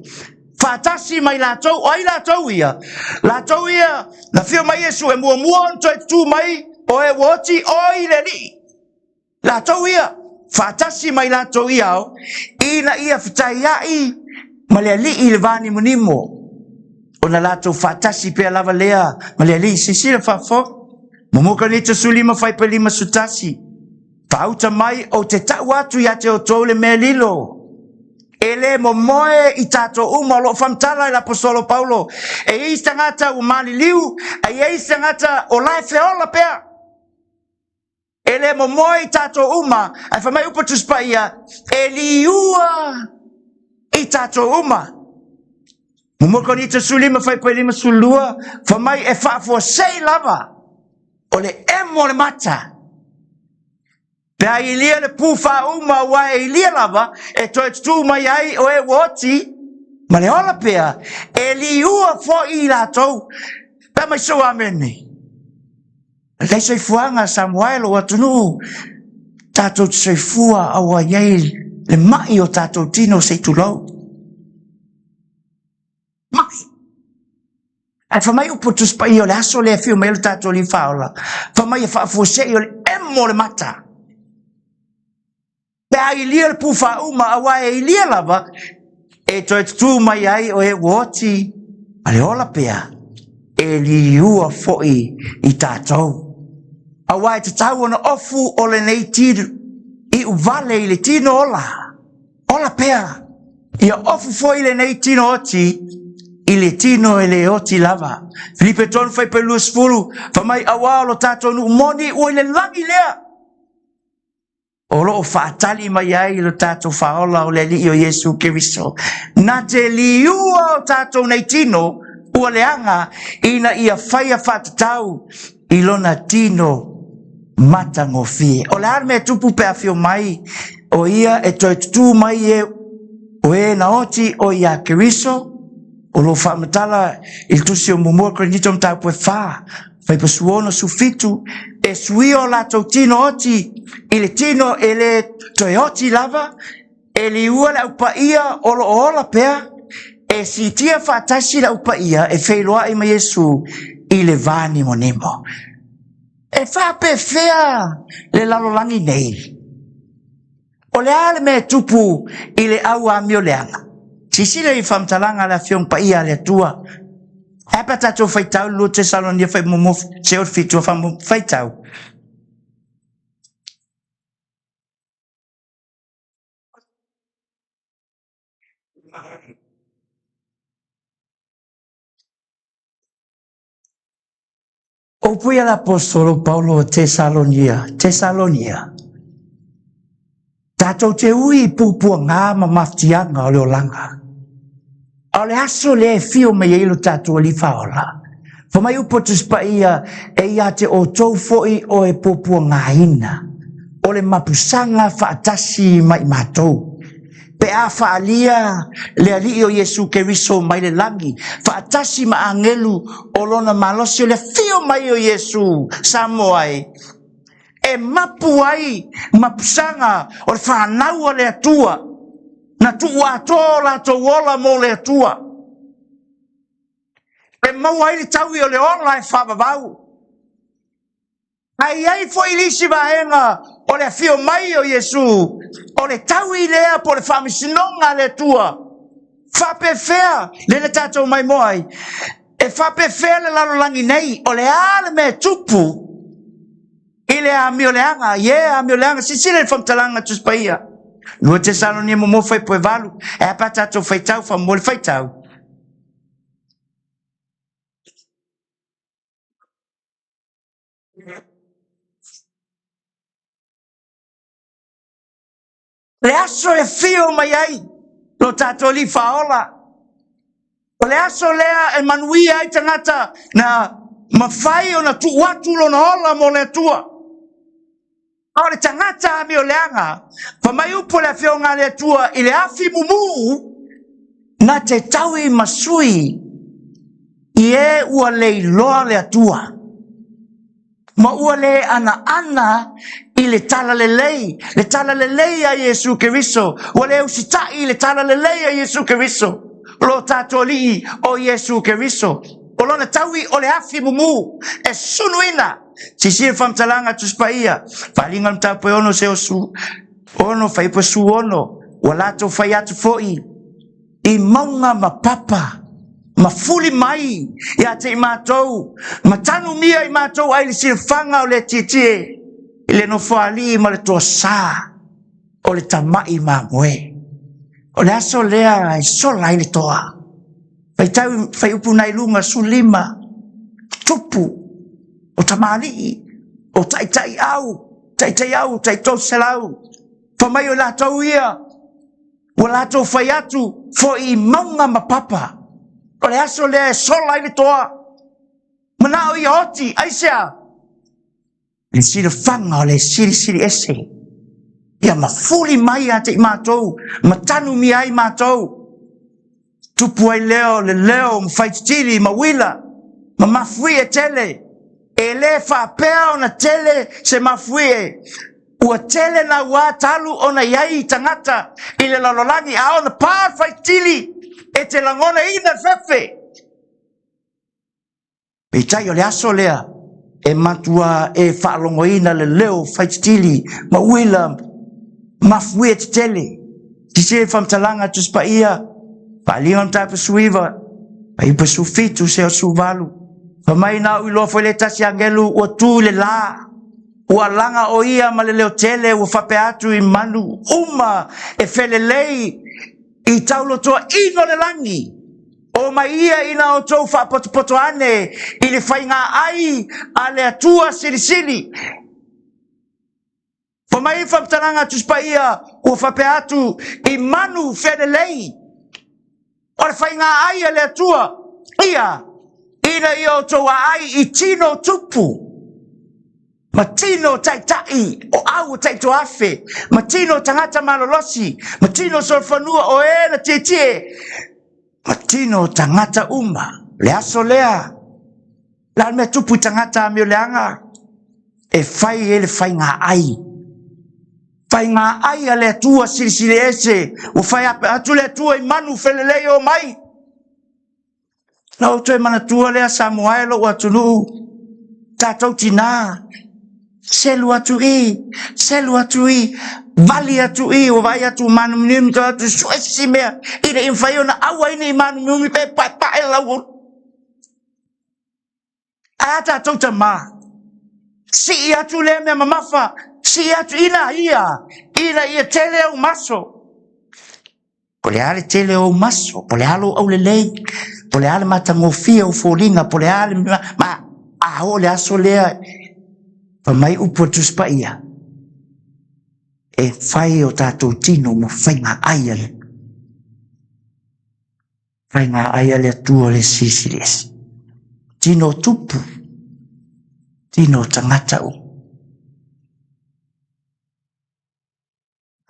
faatasi mai latou, o ai latou ia? Latou ia, na fio mai Iesu e muamua ona toe tutū mai o e ua oti oi le Alii. Latou ia, faatasi mai latou ia ao, ina ia fetaiai ma le Alii i le vanimonimo, ona latou faatasi pea lava lea ma le Alii. Silasila faafofoga, muamua Korinito 15 fuaiupu 51, faauta mai ou te tau atu ia te outou le mea lilo, e le momoe i tatou uma. O lo o faamatala e le aposetolo Paulo, e i ai isi tagata ua maliliu, ae i ai isi tagata o la e feola pea. E le momoe i tatou uma, ae fai mai upu o Tusi Paia, e liua i tatou uma. Muamua Korinito 15 fuaiupu 52, fai mai e faafuasei lava o le emo o le mata. Pe a ilia le pu faauma, aua e ilia lava e toe tutū mai ai o e ua oti ma le ola pea, e liua foi i latou. Pe mai sou amene. Lei soifuaga Samoa e lou atunuu, tatou te soifua aua i ai le mai o tatou tino se i tulou. Mai. Ae fai mai upu o Tusi Paia o le aso lea e afio mai ai lo tatou Alii Faaola, fai mai e faafuasei o le emo o le mata. Pe a ilia le pu faauma, aua e ilia lava, e toe tutū mai ai o e ua oti ma le ola pea, e liua foi i tatou. Aua e tatau ona ofu o lenei tino, iu vale i le tino ola, ola pea. Ia ofu foi lenei tino oti i le tino e le oti lava. Filipe 3 fuaiupu 20, fai mai aua o lo tatou nuu moni ua i le lagi lea, o lo o faatali mai ai lo tatou Faaola o le Alii o Iesu Keriso. Na te liua o tatou nei tino ua leaga ina ia faia faatatau i lona tino matagofie. O le a le mea e tupu pe afio mai o ia e toe tutū mai e o e na oti o ia Keriso, o lo o faamatala i le tusi o muamua Korinito mataupu e 4, fuaiupu 67, e suia o latou tino oti i le tino e le toe oti lava, e liua le aupaia o lo o ola pea, e siitia faatasi le aupaia e feiloai ma Iesu i le vanimonimo. E faapefea le lalolagi nei? O le a le mea e tupu i le au amio leaga? Silasila i faamatalaga a le Afioga Paia a le Atua. E pa tatou faitau le 2 Tesalonia fai muamua se o fitu faitau. Upu ia le Aposetolo Paulo o Tesalonia, Tesalonia, tatou te ui i puapuaga ma mafatiaga o le olaga. A o le aso lea e fio mai ai lo tatou Alii Faaola, fa mai upu o Tusi Paia, e ia te outou foi o e puapuagaina, o le mapusaga faatasi ma i matou. Pe a faaalia le Alii o Iesu Keriso mai le lagi, faatasi ma agelu o lona malosi, o le afio mai o Iesu Samoa e, e mapu ai mapusaga o le fanau a le Atua, na tuu atoa o latou ola mo le Atua, e maua ai le taui o le ola e faavavau. Ae i ai foi le isi vaega o le afio mai o Iesu, o le taui lea po o le faamasinoga a le Atua. Faapefea lea na tatou maimoa ai? E faapefea le lalolagi nei? O le a le mea e tupu i le amioleaga? Ie, amioleaga. Silasila i le faamatalaga Tusi Paia. 2 Tesalonia muamua fuaiupu e 8. E a pe a tatou faitau faamolemole le faitau? Le aso e afio mai ai lo tatou Alii Faaola, o le aso lea e manuia ai tagata na mafai ona tuu atu lona ola mo le Atua. A o le tagata amioleaga, fa mai upu o le afioga a le Atua i le afi mumu, na te taui ma sui i e ua le iloa le Atua, ma ua le anaana i le talalelei, le talalelei a Iesu Keriso, ua le usitai i le talalelei a Iesu Keriso, lo tatou Alii o Iesu Keriso. O lona taui o le afi mumu e sunuina. Silasila faamatalaga Tusi Paia, Faaaliga o le Mataupu e 6 seia 6 fuaiupu e 16, ua latou fai atu foi i mauga ma papa, ma fuli mai ia te i matou, ma tanumia i matou ai le silafaga o le tietie i le nofoalii ma le toasā o le tama'i mamoe. O le aso lea e sola ai le toa. Faitau fuaiupu na i luga 15, tupu o tamalii, o taitaiau, taitaiau, taitolu selau, fa mai o latou ia, ua latou fai atu foi i mauga ma papa. O le aso lea e sola ai le toa, manao ia oti, aisea? Le silafaga o le silisili ese, ia mafuli mai ia te i matou, ma tanumia ai matou. Tupu ai leo le leo ma faititili ma uila ma mafuie tele. E le faapea ona tele se mafuie, ua tele naua talu ona i ai tagata i le lalolagi, a ona pa le faititili e te lagonaina le fefe. Peitai o le aso lea e matua e faalogoina le leo faititili ma uila mafuie tetele. Silasila i faamatalaga Tusi Paia, Faaaliga o le Mataupu 19, fuaiupu 17 seia 18. Fai mai na ou iloa foi le tasi agelu ua tu i le la, ua alaga o ia ma le leo tele, ua faapea atu i manu uma e felelei i taulotoaina o le lagi, o mai ia ina outou faapotopoto ane i le faiga ai a le Atua Silisili. Fa mai faamatalaga Tusi Paia ua faapea atu i manu felelei, o le faiga ai a le Atua ia ina ia outou aai i tino tupu ma tino taitai o au o taitoafe, ma tino tagata malolosi, ma tino solofanua o e na tietie, ma tino tagata uma. Le aso lea, la le mea tupu i tagata amioleaga, e fai e le faiga ai. Faiga ai a le Atua Silisili Ese, ua fai atu le Atua i manu felelei o mai. Na ou toe manatua lea Samoa e lou atunuu, tatou tinā, selu atu i, selu atu i, vali atu i, ua vaai atu mānuminumi toe atu sue se mea, ina ia mafai ona aua ai ne i mānuminumi pe paepae le lauulu. Ae a tatou tamā, sii atu lea mea mamafa, sii atu ina ia, ina ia tele au maso. Po o le a le tele o ou maso, po o le a lou aulelei, po o le a le matagofie o foliga, po o le a le ma A oo le aso lea, fai mai upu a le Tusi Paia, e fai o tatou tino ma faiga ai a le faiga ai a le Atua le Silisili Ese. Tino o tupu, tino o tagata uma.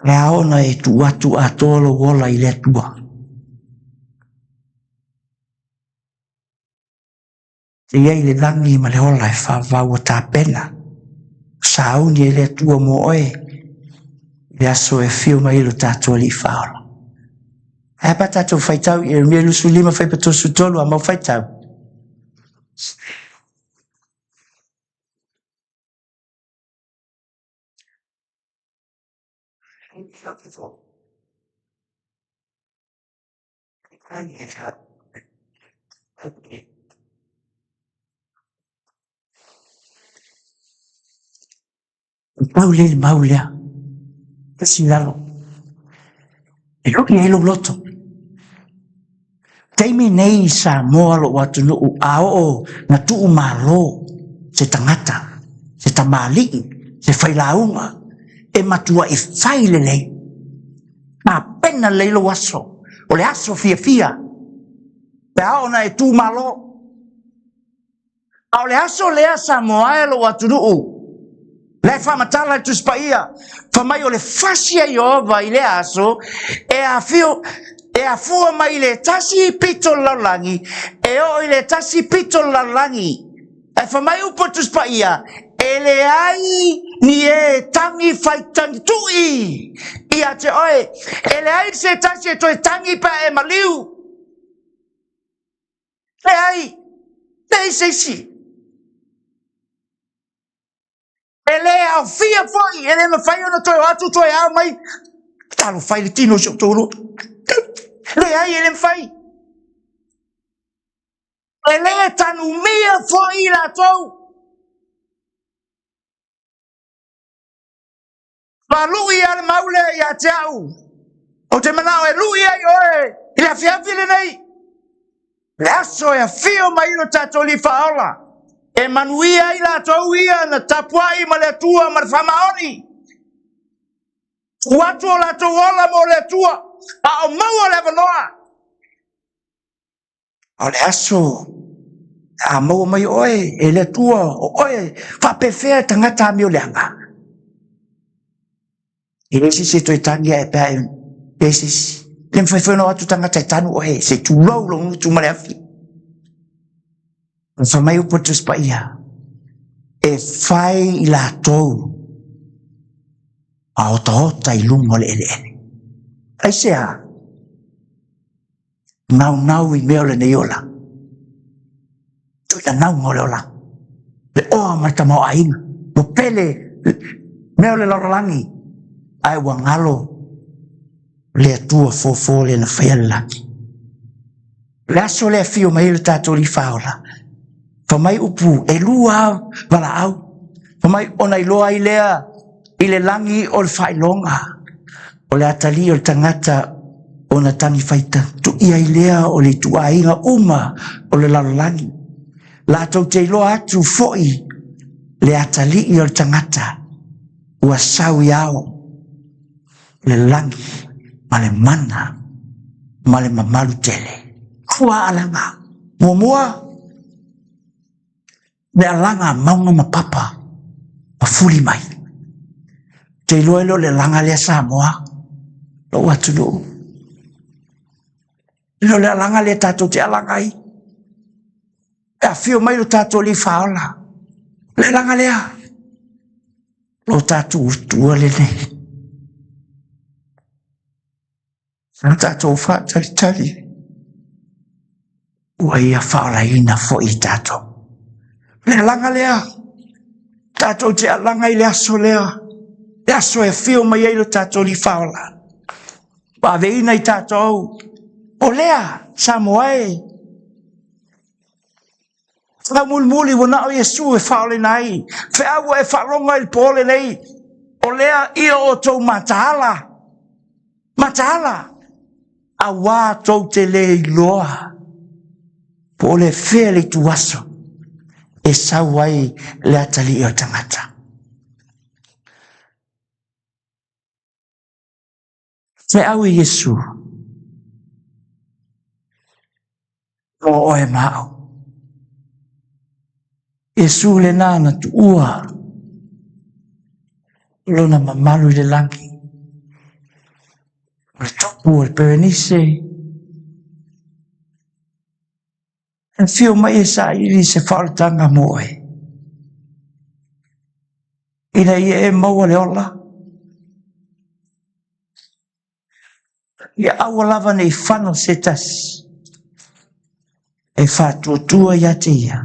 E ao ona e tuu atu atoa lou ola i le Atua. E i ai le lagi ma le ola e faavavau ua tapena, sauni ai le Atua mo oe i le aso e afio mai ai lo tatou Alii Faaola. Ae a pe a tatou faitau i Ieremia 25 faipa 33 a mau faitau. Pau lea i le mau lea. Tasi i lalo. E lu'i ai lou loto. Taimi nei i Samoa lou atunuu a oo na tuu malo se tagata, se tamalii, se failauga, e matuai fai lelei. Tapena lelei lou aso. O le aso fiafia. Pe a oo na e tu malo. A o le aso lea Samoa e lou atunuu, la e faamatala le Tusi Paia, fai mai o le fasi a Ieova i lea aso, e afio, e afua mai i le tasi pito o le lalolagi, e oo i le tasi pito o le lalolagi. Ae fai mai upu a le Tusi Paia, e leai ni e tagi faitagi tui ia te oe, e leai se tasi e toe tagi pe a e maliu. Leai, leai se isi. E le aofia foi, e le mafai ona toe o atu toe ao mai. Talofa i le tino o si ou toalua. Leai, e le mafai. E le tanumia foi i latou. Falu'i lava le mau lea ia te au. Ou te manao e lu'i ai oe i le afiafi lenei. Le aso e afio mai lo tatou Alii Faaola, e manuia ai latou ia na tapuai ma le Atua ma le faamaoni. Tuu atu o latou ola mo le Atua, a o maua le avanoa. A o le aso a maua mai oe e le Atua o oe faapefea tagata amioleaga. E le se isi e toe tagi ae pe a e se isi. Le mafai foi ona o atu tagata e tanu oe, se tulou lou gutu ma le afi. Na fai mai upu a le Tusi Paia, e fai i latou a otaota i luga o le eleele. Aisea? Naunau i mea o lenei ola. Tui nanauga o le ola. Le oa ma le tamaoaiga. Ua pele mea o le lalolagi. Ae ua galo le Atua fofo lea na faia le lagi. Le aso lea afio mai ai le tatou Alii Faaola, fai mai upu, e lua valaau. Fai mai ona iloa ai lea i le lagi o le faailoga, o le atalii o le tagata ona tagi faita, tui ai lea o le ituaiga uma o le lalolagi. Latou te iloa atu foi le atalii o le tagata ua sau i ao le lagi ma le mana ma le mamalu tele. Ua alaga. Muamua, le alaga a mauga ma papa ma fuli mai. Te iloa ai lea o le alaga lea Samoa, lou atunuu. E le o le alaga lea tatou te alaga ai. E afio mai lo tatou Alii Faaola. O le alaga lea. Lo tatou Atua lenei. Sa tatou faatalitali ua ia faaolaina foi i tatou. O le alaga lea, tatou te alaga i le aso lea, le aso e afio mai ai lo tatou Alii Faaola. Ua aveina i tatou, o lea Samoa e, Faamulimuli ua na o Iesu e faaolaina ai. Feau ua e faalogo ai i le po lenei, o lea ia outou mataala, mataala, auā tou te le iloa po o le fea le ituaso. e sau ai le atalii o le tagata. Feau e Iesu mo oe ma au. Iesu lena na tuua lona mamalu i le lagi. O le tupu o le Perenise, e afio mai e saili se faaolataga mo oe, ina ia e maua le ola. Ia aua lava ne i fano se tasi e faatuatua ia te ia,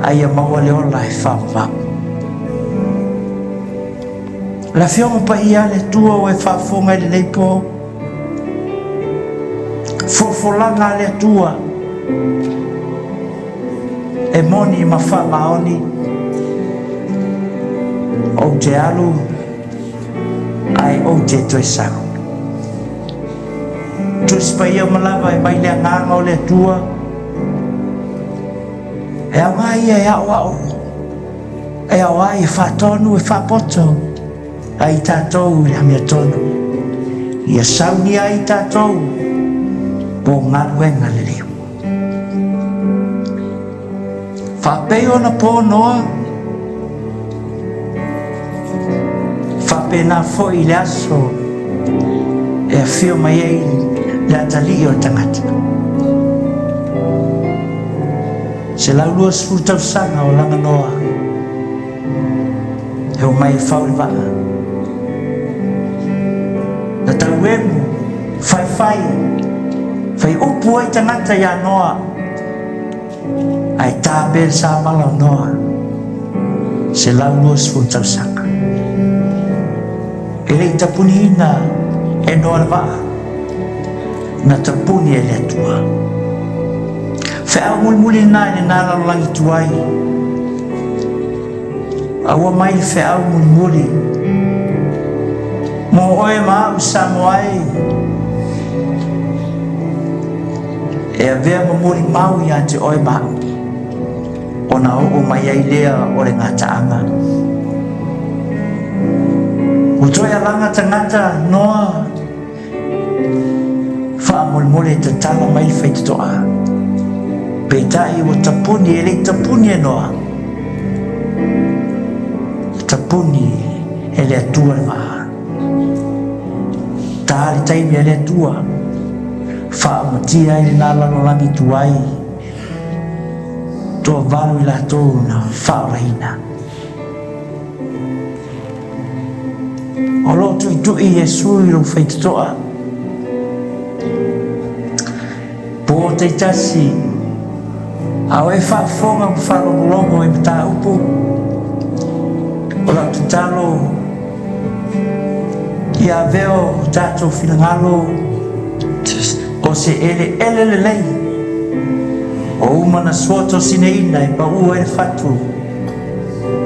a ia maua le ola e faavavau. Le Afioga Paia a le Atua ua e faafofoga i lenei po, folafolaga a le Atua e moni ma faamaoni, ou te alu ae ou te toe sau. Tusi Paia uma lava e mai le agaga o le Atua, e aoga ia e aoao, e aoga e faatonu e faapoto ai tatou i le amiotonu, ia saunia ai tatou mo galuega lelei. Faapei ona po Noa, faapena foi i le aso e afio mai ai le atalii o le tagata. 120 tausaga o laga Noa, e o mai e fau le vaa. Na tauemu, faifai, fai upu ai tagata ia Noa, ae tā pea le samala o Noa, 120 tausaga. E le i tapuniina e Noa le vaa, na tapuni e le Atua. Feau mulimuli lena i lena lalolagi tuai. A ua mai le feau mulimuli mo oe ma au Samoa e, e avea ma molimau ia te oe ma au, ona oo mai ai lea o le gataaga. Ua toe alaga tagata Noa, faamolemole e tatala mai le faitotoa. Peitai ua tapuni, e le i tapuni e Noa, tapuni e le Atua le vaa. Tā le taimi a le Atua, faaumatia ai lena lalolagi tuai, toavalu i latou na faaolaina. O lo o tuitui Iesu i lou faitotoa. Po taitasi, a o e faafofoga ma faalogologo i mataupu, o lau tatalo ia avea o tatou finagalo o se eleele lelei o uma na suatosinaina e paua ai le fatu.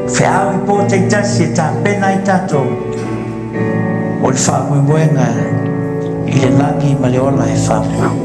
Feau i po taitasi e tapena ai tatou o le faamoemoega i le lagi ma le ola e faamau.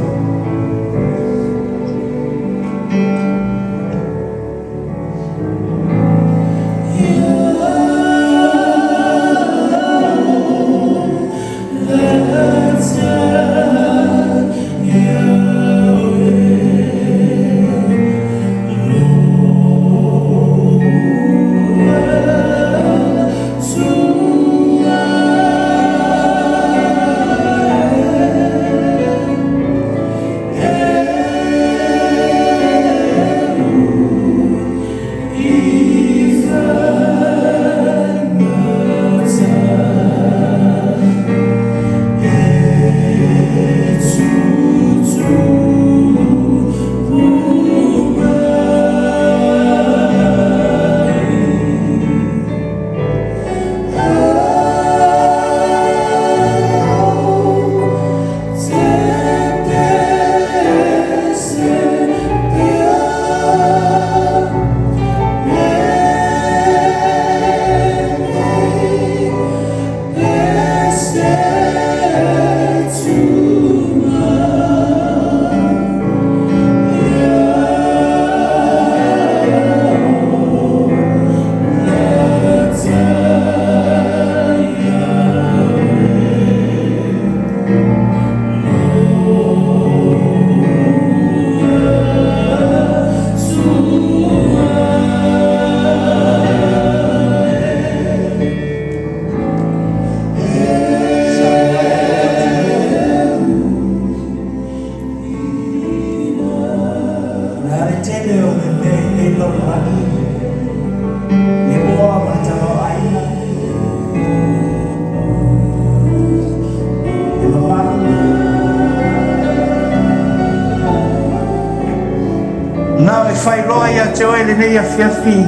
faailoa ia te oe lenei afiafi,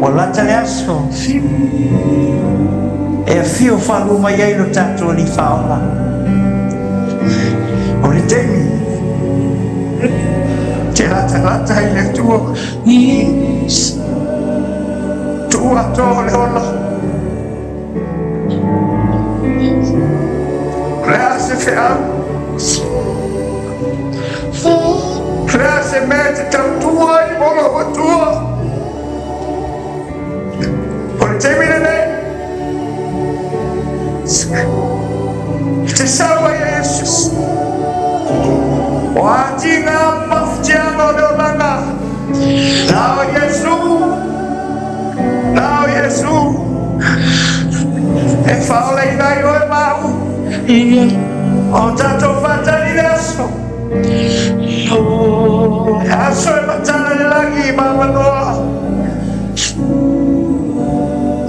ua lata le aso e afio faalua mai ai lo tatou Alii Faaola. O le taimi te latalata i le Atua, tuu atoa o le ola. O le a se feau, o le a se mea e te tautua ai mo lou Atua, o le taimi lenei te sau ai e Iesu. O atiga mafatiaga o le olaga, na o Iesu, na o Iesu e faaolaina ai oe ma au. O tatou faatali le aso, e aso e matala le lagi ma avanoa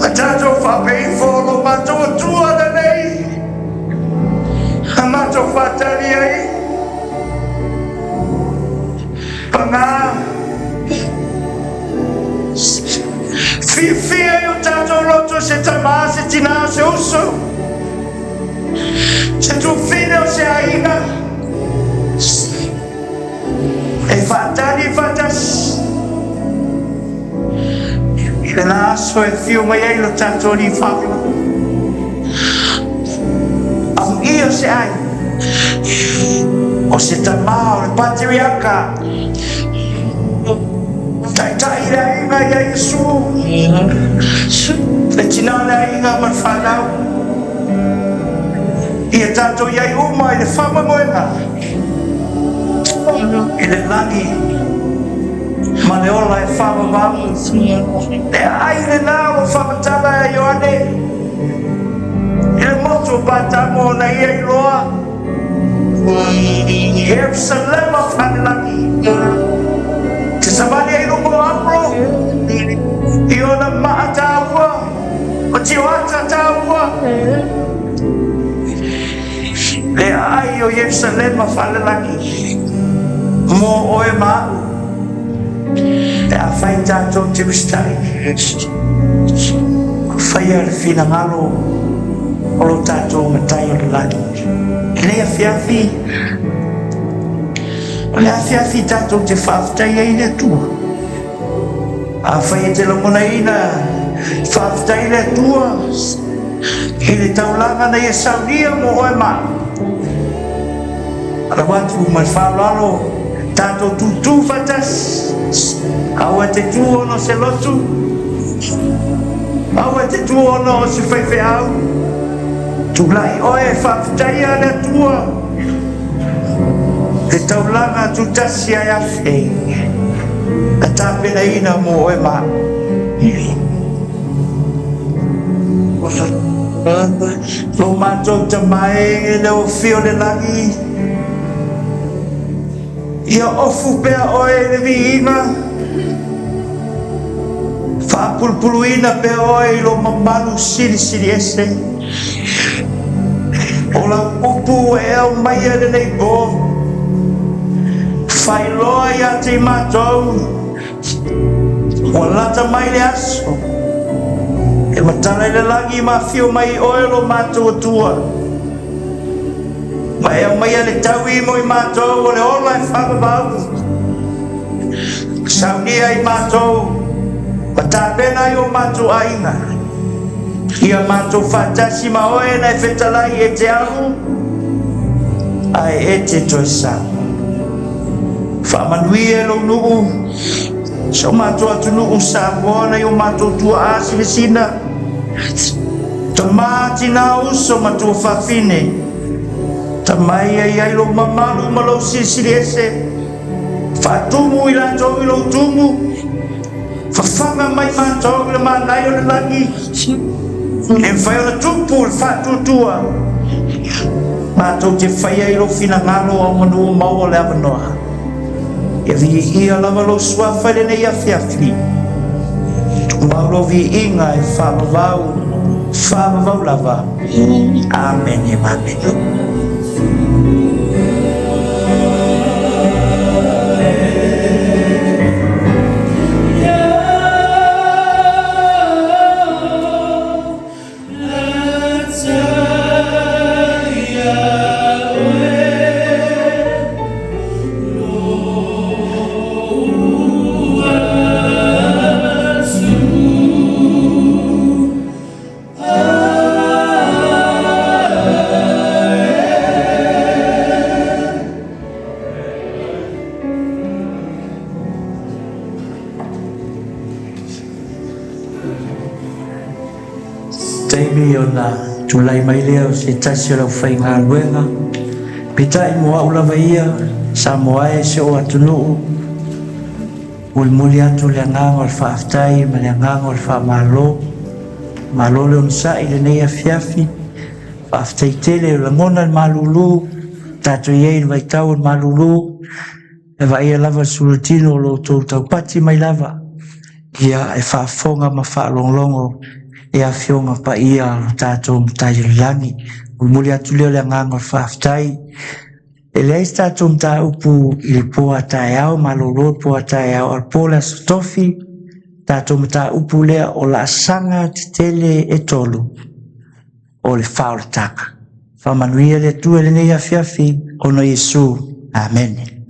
a tatou faapeifo o lo matou Atua lenei a matou faatali ai. Paga fiafia i o tatou loto se tamā, se tinā, se uso, se tuafafine o se aiga e faatali faatasi i lena aso e fio mai ai lo tatou Alii Faaola. Amuia se ai o se tamā o le patriaka, taitai le aiga ia Iesu, le tinā o le aiga ma le fanau, ia tatou iai uma i le faamoemoega i le lagi ma le ola e faavavau. Le aai lena o lo faamatala e Ioane i le motu o Patamo na ia iloa Ierusalema faalelagi, te savali ai luma o Apolo i ona maa taua o tioata taua. Le aai o Ierusalema faalelagi mo oe ma au pe afai tatou te usitai, faia le finagalo o lo tatou Matai o le lagi. Lenei afiafi, o le afiafi tatou te faafetai ai i le Atua. Afai e te lagonaina, faafetai i le Atua i le taulaga na ia saunia mo oe ma au. Alau atu ma le faaaloalo, tatou tutū faatasi. Aua te tū ona o se lotu, aua te tū ona o se faifeau. Tulai oe e faafetaia le Atua, le taulaga tutasi ae afe na tapenaina mo oe ma au. Lo matou Tama e le afio i le lagi, ia ofu pea oe i le viiga, faapulupuluina pea oe i lo mamalu silisili ese. O lau upu ua e aumaia i lenei po, faailoa ia te i matou, ua lata mai le aso e matala i le lagi ma afio mai oe lo matou Atua, ma e aumaia le taui mo i matou o le ola e faavavau. Saunia i matou ma tapena ai o matou aiga, ia matou faatasi ma oe na e fetalai e te alu ae e te toe sau. Faamanuia e lou nuu, so matou atunuu Samoa nai o matou tuaa silasina, tamā, tinā, uso ma tuafafine, tamai ai ai lou mamalu ma lou silisili ese, faatumu i latou i lou tumu, fafaga mai matou i le manaia o le lagi, e mafai ona tupu le faatuatua, matou te faia i lou finagalo ao manu o maua le avanoa. Ia viia lava lou suafa i lenei afiafi, tumau lou viiga e faavavau, faavavau lava. Amene, amene. taimi ona tulai mai lea o se tasi o le aufaigaluega. Peitai mo au lava ia, Samoa e si ou atunuu, molimoli atu le agaga o le faafetai ma le agaga o le faamalo. Malo le onosai i lenei afiafi. Faafetai tele o lagona le malulu, tatou i ai i le vaitau o le malulu, e vaaia lava le sulatino o lo outou taupati mai lava, ia e faafofoga ma faalogologo i afioga paia o lo tatou Matai o le Lagi. Mulimuli atu lea o le agaga o le faafetai. E leai se tatou mataupu i le po a taeao, malolo le po a taeao, a o le po o le aso Tofi, tatou mataupu lea o laasaga tetele e tolu o le faaolataga. Faamanuia le Atua i lenei afiafi ona o Iesu. Amene.